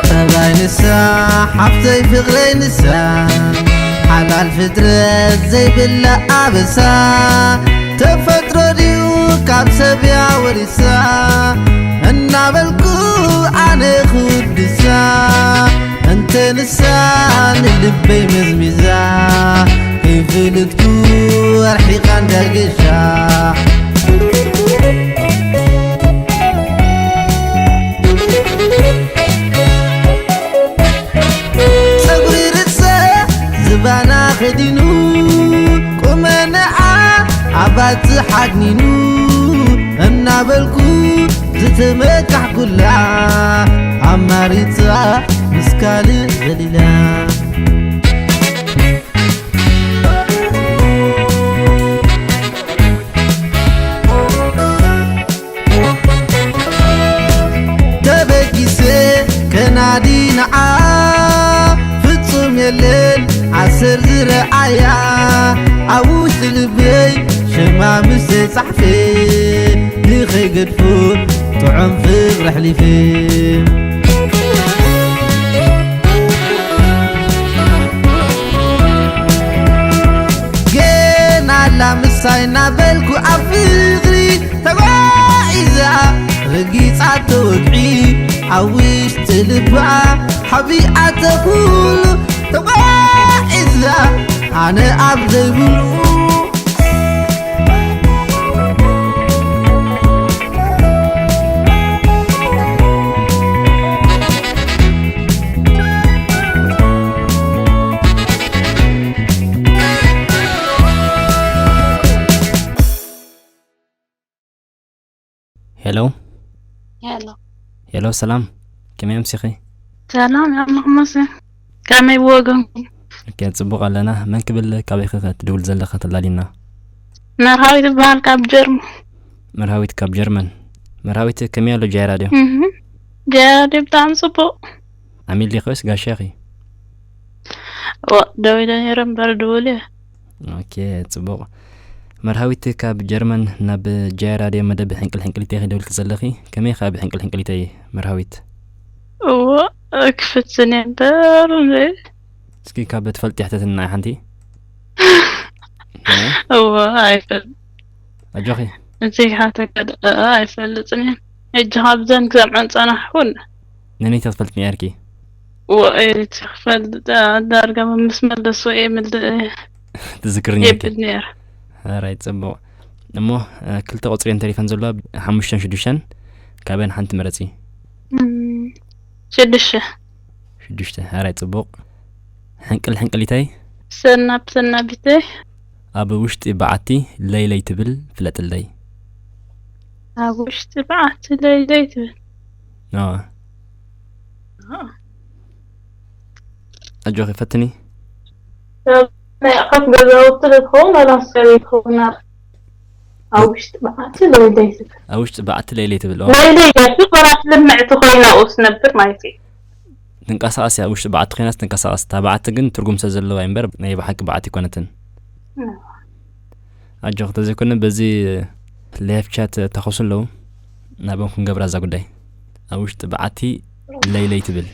ጠባይ ንሳ ሓፍተይ ፍቕረይ ንሳ ሓላል ፍጥረት ዘይብላ ኣበሳ ተፈጥሮ ድዩ ካብ ሰብ እያ ወሪሳ እናበልኩ ኣነ ክውድሳ እንተ ንሳ ንልበይ መዝሚዛ ከይፍልጥኩ ኣርሒቓ እንዳገሻ ከዲኑ ቁመንዓ ኣባጽሕ ሓድኒኑ እናበልኩ ዝተመካሕኩላ ኣማሪጻ ምስ ካልእ ዘሊላ። ተበጊሰ ከናዲ ንዓ ፍጹም የለን ዓሰር ዝረዓያ ኣብ ውሽጢ ልበይ ሽማ ምስ ተጻሕፈ ንኸይገድፎ ጥዑም ፍቕሪ ኣሕሊፈ። ገና ኣላ ምሳይ እናበልኩ ኣብ ፍቕሪ ተጓዒዛ ረጊጻቶ ወግዒ ኣብ ውሽጢ ልባ ሓቢኣቶ ኩሉ ተጓዒዛ ኣነ ኣብ ዘይብሉ። ሄሎ። ሄሎ። ሄሎ፣ ሰላም። ከመይ ኣምሲኺ? ሰላም፣ ኣምላኽ ይመስገን። ከመይ ብወገንኩም? ኦኬ፣ ጽቡቕ ኣለና። መን ክብል፣ ካበይ ኸ ትድውል ዘለኻ ተላሊና? መርሃዊት እበሃል ካብ ጀርመን። መርሃዊት ካብ ጀርመን። መርሃዊት፣ ከመይ ኣሎ ጃይ ራድዮ? እህ። ጃይ ራድዮ ብጣዕሚ ጽቡቕ። ዓሚል ዲኺ ወይስ ጋሻ ኢኺ? ዋ፣ ደው ኢለ ነይረ እምበር ድውል እየ። ኦኬ፣ ጽቡቕ። መርሃዊት፣ ካብ ጀርመን ናብ ጃይ ራድዮ መደብ ሕንቅል ሕንቅሊተይ ኺደውልኪ ዘለኺ። ከመይ ኸኣ ብሕንቅል ሕንቅሊተይ መርሃዊት? እዎ፣ ክፍትን እየ እምበር እንዴ። እስኪ ካብ ትፈልጢ ሕተትና ሓንቲ። እ? እዎ፣ ኣይፈልጥ። ኣጆኺ። እዚ ሓተካ ድ-፣ እ፣ ኣይፈልጥን እየ። ሕጂ ካብዘን ክሰምዐን ጸናሕኩን። ነነይ ትፈልጥ ነርኪ? ወ-፣ ኤሪትሪ ክፈልጥ፣ እ፣ ዳርጋ ምስ መለስዎ እየ ምልእ ትዝክርኒ ነርኪ? የብል ነይረ። ሕራይ፣ ጽቡቕ። እሞ፣ እ፣ ክልተ ቁጽሪ እየን ተሪፈን ዘለዋ፣ ሓሙሽተን ሽዱሽተን፣ ካበን ሓንቲ ምረጺ። እም፣ ሽዱሽተ። ሽዱሽተ፣ ሕራይ፣ ጽቡቕ። ሕንቅል ሕንቅሊተይ? ሰናብ ሰናቢተይ። ኣብ ውሽጢ በዓቲ ለይለይ ትብል ፍለጥለይ። ኣብ ውሽጢ በዓቲ ለይለይ ትብል። ኣዋ። ኣዋ። ኣጆኺ ፈትኒ። ናይ ኣቑሑት ገዛውቲ ዶ ትኸውን ዋላ ሰበይቲ ትኸውን? ኣብ፣ ኣብ ውሽጢ በዓቲ ለይለይ ትብል። ኣብ ውሽጢ በዓቲ ለይለይ ትብል፣ ኣዋ። ለይለይ እያ፣ ግን ዋላ ልምዕቲ ኮይና ኣብኡ ትነብር ማለት እዩ። ትንቀሳቐስ እያ፣ ኣብ ውሽጢ በዓቲ ኮይናስ ትንቀሳቐስ። እታ በዓቲ ግን ትርጉም ስለ ዘለዋ እዩ እምበር ናይ ብሓቂ በዓቲ ኣይኮነትን። ኣዋ። ኣጆኺ፣ ተዘይኮነ በዚ ላይቭ ቻት ተኸሱ ኣለዉ። ናብኦም ክንገብራ እዛ ጉዳይ። ኣብ ውሽጢ በዓቲ ለይለይ ትብል።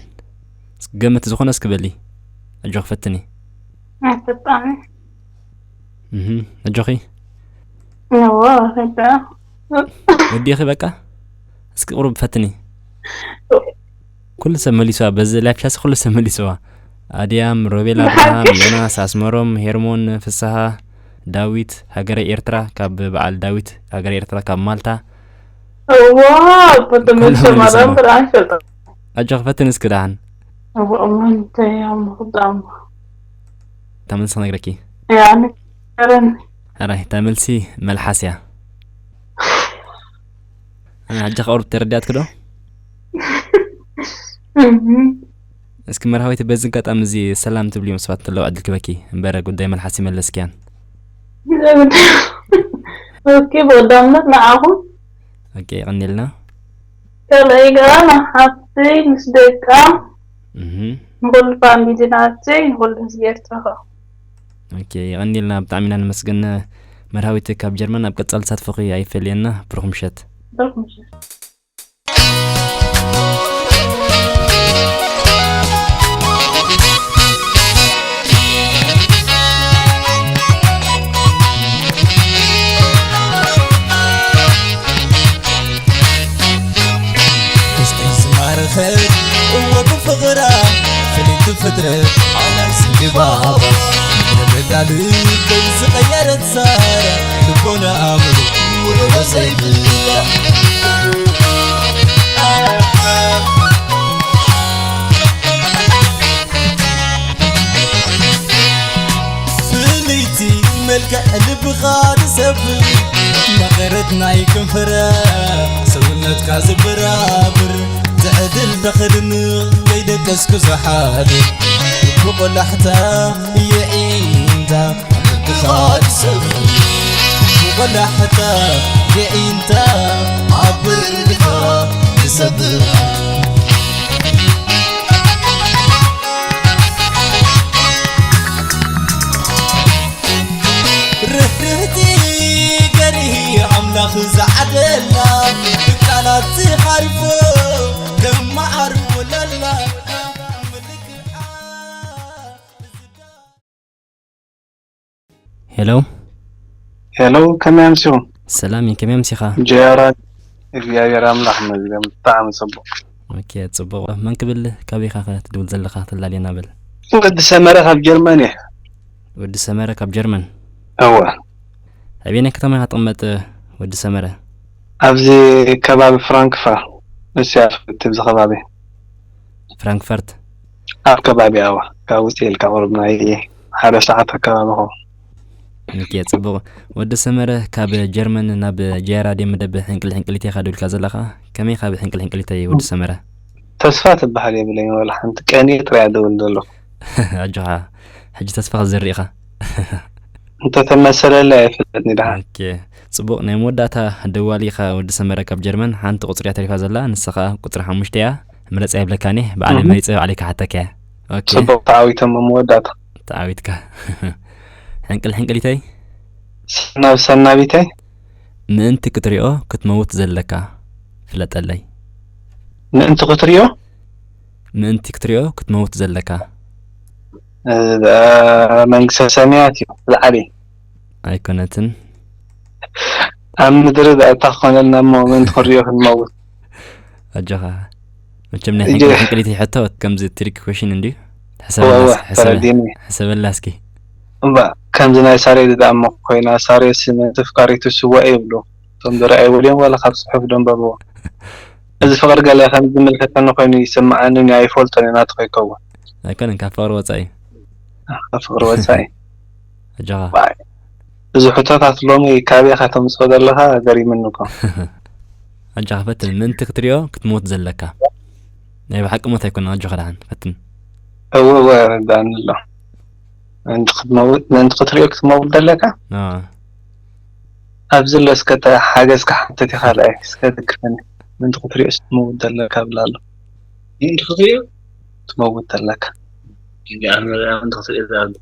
እስኪ ገምት፣ ዝኾነ እስኪ በሊ። ኣጆኺ ፈትኒ። ኣይፈጣን። እህ፣ ኣጆኺ። እዎ፣ ፈጣን። ወዲኺ በቃ? እስኪ ቁሩብ ፈትኒ። ኩሉ ሰብ መሊስዋ፣ በዚ ላይቭ ቻትሲ ኩሉ ሰብ መሊስዋ። ኣድያም፣ ሮቤል፣ ኣድያም፣ ኣብርሃም፣ ዮናስ፣ ኣስመሮም፣ ሄርሞን፣ ፍስሃ፣ ዳዊት፣ ሃገረ ኤርትራ፣ ካብ በዓል ዳዊት፣ ሃገረ ኤርትራ፣ ካብ ማልታ። እዋ፣ እኮ ኩሎም ተመልሶም መሊስዋ። ኣዳም ብርሃን ሸጠ። ኣጆኺ ፈትኒ እስኪ ደሓን። እዋ፣ እሞ እንታይ እያ እሞ ክብዳ እሞ? እታ መልሲ ክነግረኪ። እያ፣ ንገረኒ። ሕራይ፣ እታ መልሲ መልሓስ እያ። ሕጂ ቁሩብ ተረዲኣትኪ ዶ? እህ። እስኪ መርሃዊት፣ በዚ ኣጋጣሚ እዚ ሰላም ትብልዮም ሰባት እንተለዉ ዕድል ክበኪ፣ እምበር ጉዳይ መልሓስ ይመለስክያን። ኦኬ፣ ብቐዳምነት ንዓኹም። ኦኬ፣ የቐንየልና። ካልኣይ ከኣ ንሓፍተይ ምስ ደቃ፣ እህ። ንኹሉ ፋሚሊ ናተይ፣ ንኹሉ ህዝቢ ኤርትራ ከኣ። ኦኬ፣ የቐንየልና፣ ብጣዕሚ ኢና ነመስግን። መርሃዊት ካብ ጀርመን፣ ኣብ ቀጻሊ ተሳትፎኺ ኣይፈለየና። ብሩኽ ምሸት። ብሩኽ ምሸት። ውሽጠይ ዝማረኸት እወ ብፍቕራ ፍልይቲ ፍጥረት ዓለም ስንባባ ምድረ በዳ ልበይ ዝቐየረት ሳራ ልቦና ኣእምሮ ውዕሎ ዘይብላ። ልክዕ ልብኻ ዝሰብር፣ መቐረት ናይ ከንፈራ ሰውነትካ ዝበራብር፣ ትዕድል ተኽድን ከይደቀስኩ ዝሓድር፣ ብቆላሕታ የዒንታ ልብኻ ዝሰብር፣ ብቆላሕታ የዒንታ ኣብ ብርድኻ ዝሰብር። ርህርህቲ ገሪ ኣምላኽ ዝዓደላ፣ ብቃላት ዝሓርፎ ከመዓርፎ ለላ። ሄሎ። ሄሎ፣ ከመይ ኣምሲኹም? ሰላም እዩ፣ ከመይ ኣምሲኻ? ጀራ፣ እግዚኣብሔር ኣምላኽ ይመስገን፣ ብጣዕሚ ጽቡቕ። ኦኬ፣ ጽቡቕ። መን ክብል፣ ካበይ ኢኻ ከ ትድውል ዘለኻ? ተላልየና በል። ወዲ ሰመረ ካብ ጀርመን እየ። ወዲ ሰመረ ካብ ጀርመን። እወ። ኣበየናይ ከተማ ኢኻ ትቕመጥ ወዲ ሰመረ? ኣብዚ ከባቢ ፍራንክፈር፣ እስያ ትብዚ ከባቢ። ፍራንክፈርት። ኣብ ከባቢ፣ ኣዋ፣ ካብ ውፅእ ኢልካ ቁሩብ ናይ ሓደ ሰዓት ኣከባቢ ኾ። ኦኬ፣ ጽቡቕ። ወዲ ሰመረ፣ ካብ ጀርመን ናብ ጀያ ራድዮ መደብ ሕንቅል ሕንቅሊት ኢኻ ደውልካ ዘለኻ። ከመይ ካብ ሕንቅል ሕንቅሊተይ ወዲ ሰመረ? ተስፋ ትበሃል የብለይን፣ ወላ ሓንቲ ቀንየ ጥራይ እየ ደውል ዘለኹ። ኣጆኻ፣ ሕጂ ተስፋ ክትዘርእ ኢኻ። እንተተመሰለለይ ኣይፍለጥን ደሓን። ኦኬ፣ ጽቡቕ። ናይ መወዳእታ ደዋሊ ኢኻ ወዲ ሰመረ ካብ ጀርመን። ሓንቲ ቁጽሪ እያ ተሪፋ ዘላ፣ ንሳ ኸኣ ቁጽሪ ሓሙሽተ እያ። ምረጻ ይብለካኒ፣ ባዕለይ መሪጸ ባዕለይ ክሓተካ እየ። ኦኬ። ጽቡቕ፣ ተዓዊቶም ኣብ መወዳእታ። ተዓዊትካ። ሕንቅል ሕንቅሊተይ? ሰናብ ሰናቢተይ? ምእንቲ ክትሪኦ ክትመውት ዘለካ ፍለጠለይ። ምእንቲ ክትሪኦ? ምእንቲ ክትሪኦ ክትመውት ዘለካ። እ፣ መንግስተ ሰማያት እዩ ዝዓቢ። ኣይኮነትን። ኣብ ምድሪ ብኣታ ክኾነልና እሞ ምእንቲ ክሪኦ ክንመውት። ኣጆኻ። መቸም ናይ ሕንቅሊ-፣ ሕንቅሊቲ ሕቶ ከምዚ ትሪክ ኩሽን እንድዩ። እወ፣ እወ፣ ሕሰበላ እስኪ፣ ሕሰበ-፣ ተረዲኒ። ሕሰበላ እስኪ። እምባ፣ ከምዚ ናይ ሳሬ ዝደኣሞ ኮይና፣ ሳሬ ስመ ተፍቃሪቱ ስዋ ይብሉ። እቶም ዝረኣይዎ ድዮም ዋላ ካብ ጽሑፍ ደንበብዎ? እዚ ፍቕሪ ገለ ከም ዝምልከተኒ ኮይኑ ይስምዓኒ፣ ኣይፈልጦን እየ፣ ናቱ ከይከውን። ኣይኮነን፣ ካብ ፍቕሪ ወጻኢ። ካብ ፍቕሪ ወጻኢ። ኣጆኻ። ዋይ። እዚ ሕቶታት ሎሚ ካበይ ኢኻ ተምጽኦ ዘለኻ? ገሪሙኒ እኮ። ኣጆኻ ፈትን፣ ምእንቲ ክትሪኦ ክትሞት ዘለካ። ናይ ብሓቂ ሞት ኣይኮነን፣ ኣጆኻ ደሓን ፈትን። እወ፣ እወ፣ ረዳእኒ ኣሎ። ምእንቲ ክትመውት፣ ምእንቲ ክትሪኦ ክትመውት ዘለካ? ኣዎ። ኣብዚ ኣሎ እስከ ተ-፣ ሓገዝ ክሓትት ኢኻ፣ ርኣይ፣ እስከ ትግርኒ። ምእንቲ ክትሪኦ ክትመውት ዘለካ ብላ ኣሎ። ምእንቲ ክትሪኦ? ትመውት ዘለካ። እንዲ ኣነ ምእንቲ ክትሪኦ ዝኣሉ።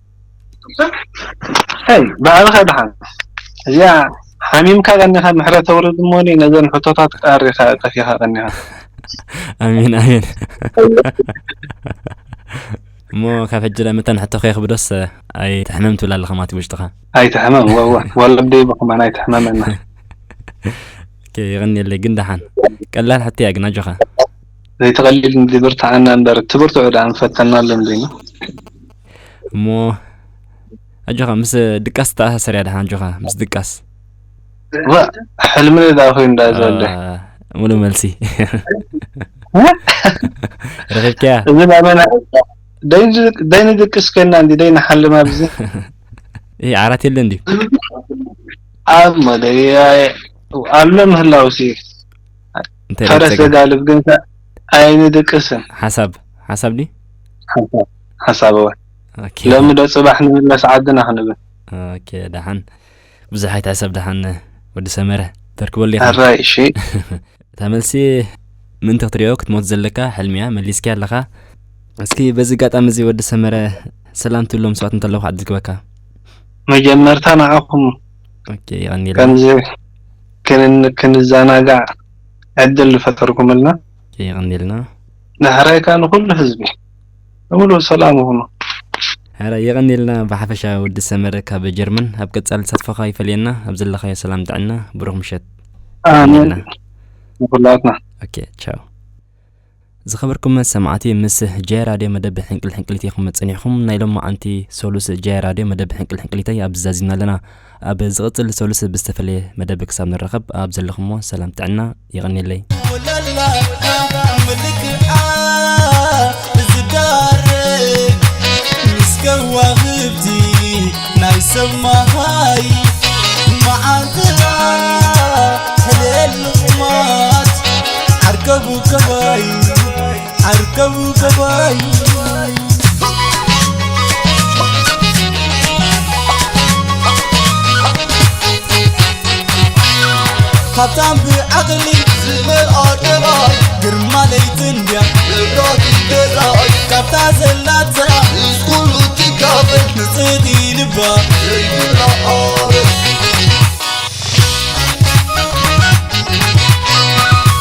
ኣይ፣ ባዕልኻ ደሓን። እዚኣ ሓሚምካ ቀኒኻ ምሕረት ኣውርድ እሞኒ ነዘን ሕቶታት ቀሪኻ ጠፊኻ ቀኒኻ። ኣሜን፣ ኣሜን። እሞ ካብ ሕጂ ለ መታን ሕቶ ከየኽብዶስ ኣይትሕመም ትብል ኣለኻ ማለት እዩ ውሽጥኻ። ኣይትሕመም፣ ወ-፣ ወ-፣ ወለደይ ብኸማን ኣይትሕመመና። ኦኬ፣ የቐንየለይ። ግን ደሓን ቀላል ሕቶ እያ ግን ኣጆኻ። ዘይትቐልል እንዲ ብርትዓና እምበር፣ ትብርትዑ ደኣ ንፈተና ኣሎ እንዲና። እሞ ኣጆኻ ምስ ድቃስ ተኣሳሰር እያ ደሓን ኣጆኻ፣ ምስ ድቃስ። ዋ፣ ሕልሚ ደኣ ኮይኑ ደኣ ዘሎ። አ፣ ሙሉ መልሲ። እ? ረኺብካያ? እዚ ናበና ደይ-፣ ደይንድቅስ ኮይና እንዲ ደይንሓልም ኣብዚ። ይሄ ዓራት የለ እንዲ? ኣብ መደይ-፣ ኣሎ ምህላውሲ። እንታይ ፈረስ ደብተጋ? ዘጋልብ ግን ከ-፣ ኣይንድቅስን። ሓሳብ፣ ሓሳብ ድዩ? ሓሳብ፣ ሓሳብ እወ። ኦኬ። ሎሚ ዶ ጽባሕ ንምለስ ዓድና ክንብል። ኦኬ፣ ደሓን። ብዙሕ ኣይትሕሰብ ደሓን ወዲ ሰመረ። ተርክበሉ ኢኻ። ኣራይ፣ እሺ። እታ መልሲ ምእንቲ ክትሪኦ ክትሞት ዘለካ ሕልሚ እያ፣ መሊስኪ ኣለኻ። እስኪ በዚ ኣጋጣሚ እዚ ወዲ ሰመረ ሰላም ትብሎም ሰባት እንተለዉ ክዓድል ክበካ። መጀመርታ ንዓኹም ኦኬ፣ የቐንየልና። ከምዚ ክንን-፣ ክንዘናጋዕ ዕድል ዝፈጠርኩምልና። ኦኬ፣ የቐንየልና። ዳሕራይ ከኣ ንኹሉ ህዝቢ ብምሉእ ሰላም ይኹኑ። ሕራይ የቐንየልና። ብሓፈሻ ወዲ ሰመረ ካብ ጀርመን ኣብ ቀጻሊ ተሳትፎኻ ይፈልየና። ኣብ ዘለኻዮ ሰላም ጥዕና፣ ብሩኽ ምሸት። ኣሜን። የቐንየልና። ንኹላትና። ኦኬ፣ ቻው። ዝኸበርኩም ሰማዕቲ፣ ምስ ጀ ራድዮ መደብ ሕንቅል ሕንቅሊት ኢኹም ጸኒሕኩም። ናይ ሎማዓንቲ ሰሉስ ጀ ራድዮ መደብ ሕንቅል ሕንቅሊተይ ኣብዚ ዛዚምና ኣለና። ኣብ ዝቕጽል ሰሉስ ብዝተፈለየ መደብ ክሳብ ንራኸብ፣ ኣብ ዘለኹሞ ሰላም ጥዕና፣ የቐንየለይ። ወለላ ምልክዓ ዝዳረግ ምስ ከዋኽብቲ ናይ ሰማይ መዓልትራ ሕለል ልቑማት ዓርከቡ ገባይ ዓርከቡ ገባይ ሃብታም ብዓቕሊ ዝመልኣ ገባይ ግርማ ለይቲ እንድያ ንብረት ገዛይ ካብታ ዘላታ ምስ ኩሉ ትካፈል ንጽህቲ ልባ ዘይብላ ኣበል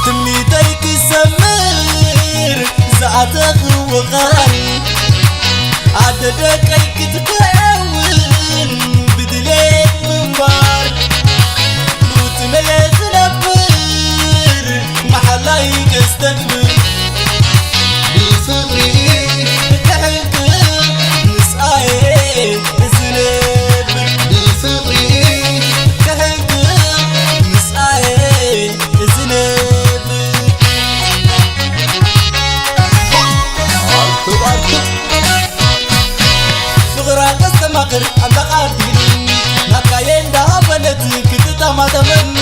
ትምኒተይ ክሰምር ዝኣተኽዎ ቃል ኣደ ደቀይ ክትከውን ብድሌት ምንባር ሞት መለ ዝነብር መሓላይ ከስተግብር ብፍቕሪ ክሕንክቕ ምስኣየ ዝነብር ብፍቕሪ ክሕንክቕ ምስኣየ ዝነብር ፍቕራ ከስተማቕር ኣምላኽ ኣዲሉ ናትካየ እንዳበለት ክትጠማጠመኒ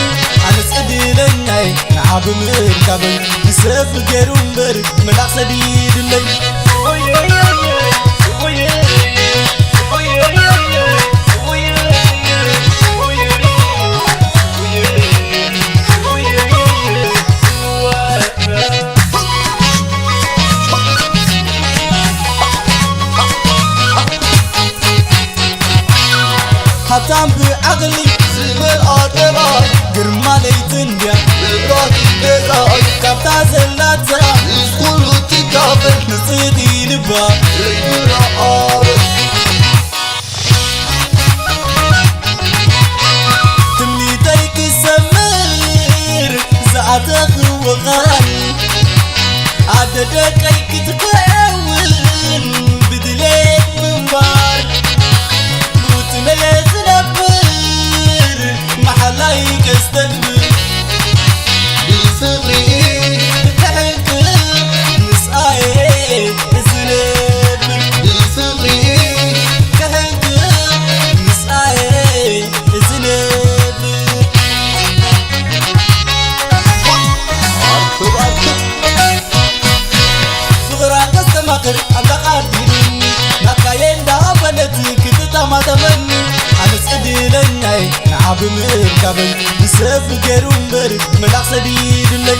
ኣነስ ዕድለኛየ ንዓ ብምርካበይ ንሰብ ገይሩ እምበር መልኣኽ ሰዲዱለይ ሃብታም ብዓቕሊ ዝመልኣ ገባር ግርማ ለይቲ እንድያ መብራህቲ ገዛይ ካብታ ዘላታ ምስ ኩሉ ትካፈል ንጽህቲ ልባ ዘይብላ ኣበል ትምኒተይ ክሰምር ዝኣተኽዎ ቃል ኣደ ደቀይ ክትከውን ብድሌት ምንባር ሞት መለ ዝነብር መሓላይ ከስተግብር ብፍቕሪ ክሕንክቕ ምስኣየ ዝነብር ብፍቕሪ ክሕንክቕ ምስኣየ ዝነብር ፍቕራ ከስተማቕር ኣምላኽ ኣዲሉኒ ናትካየ እንዳበለት ክትጠማጠመኒ ኣነስ ዕድለኛየ ንዓ ብምርካበይ ንሰብ ገይሩ እምበር መልኣኽ ሰዲዱለይ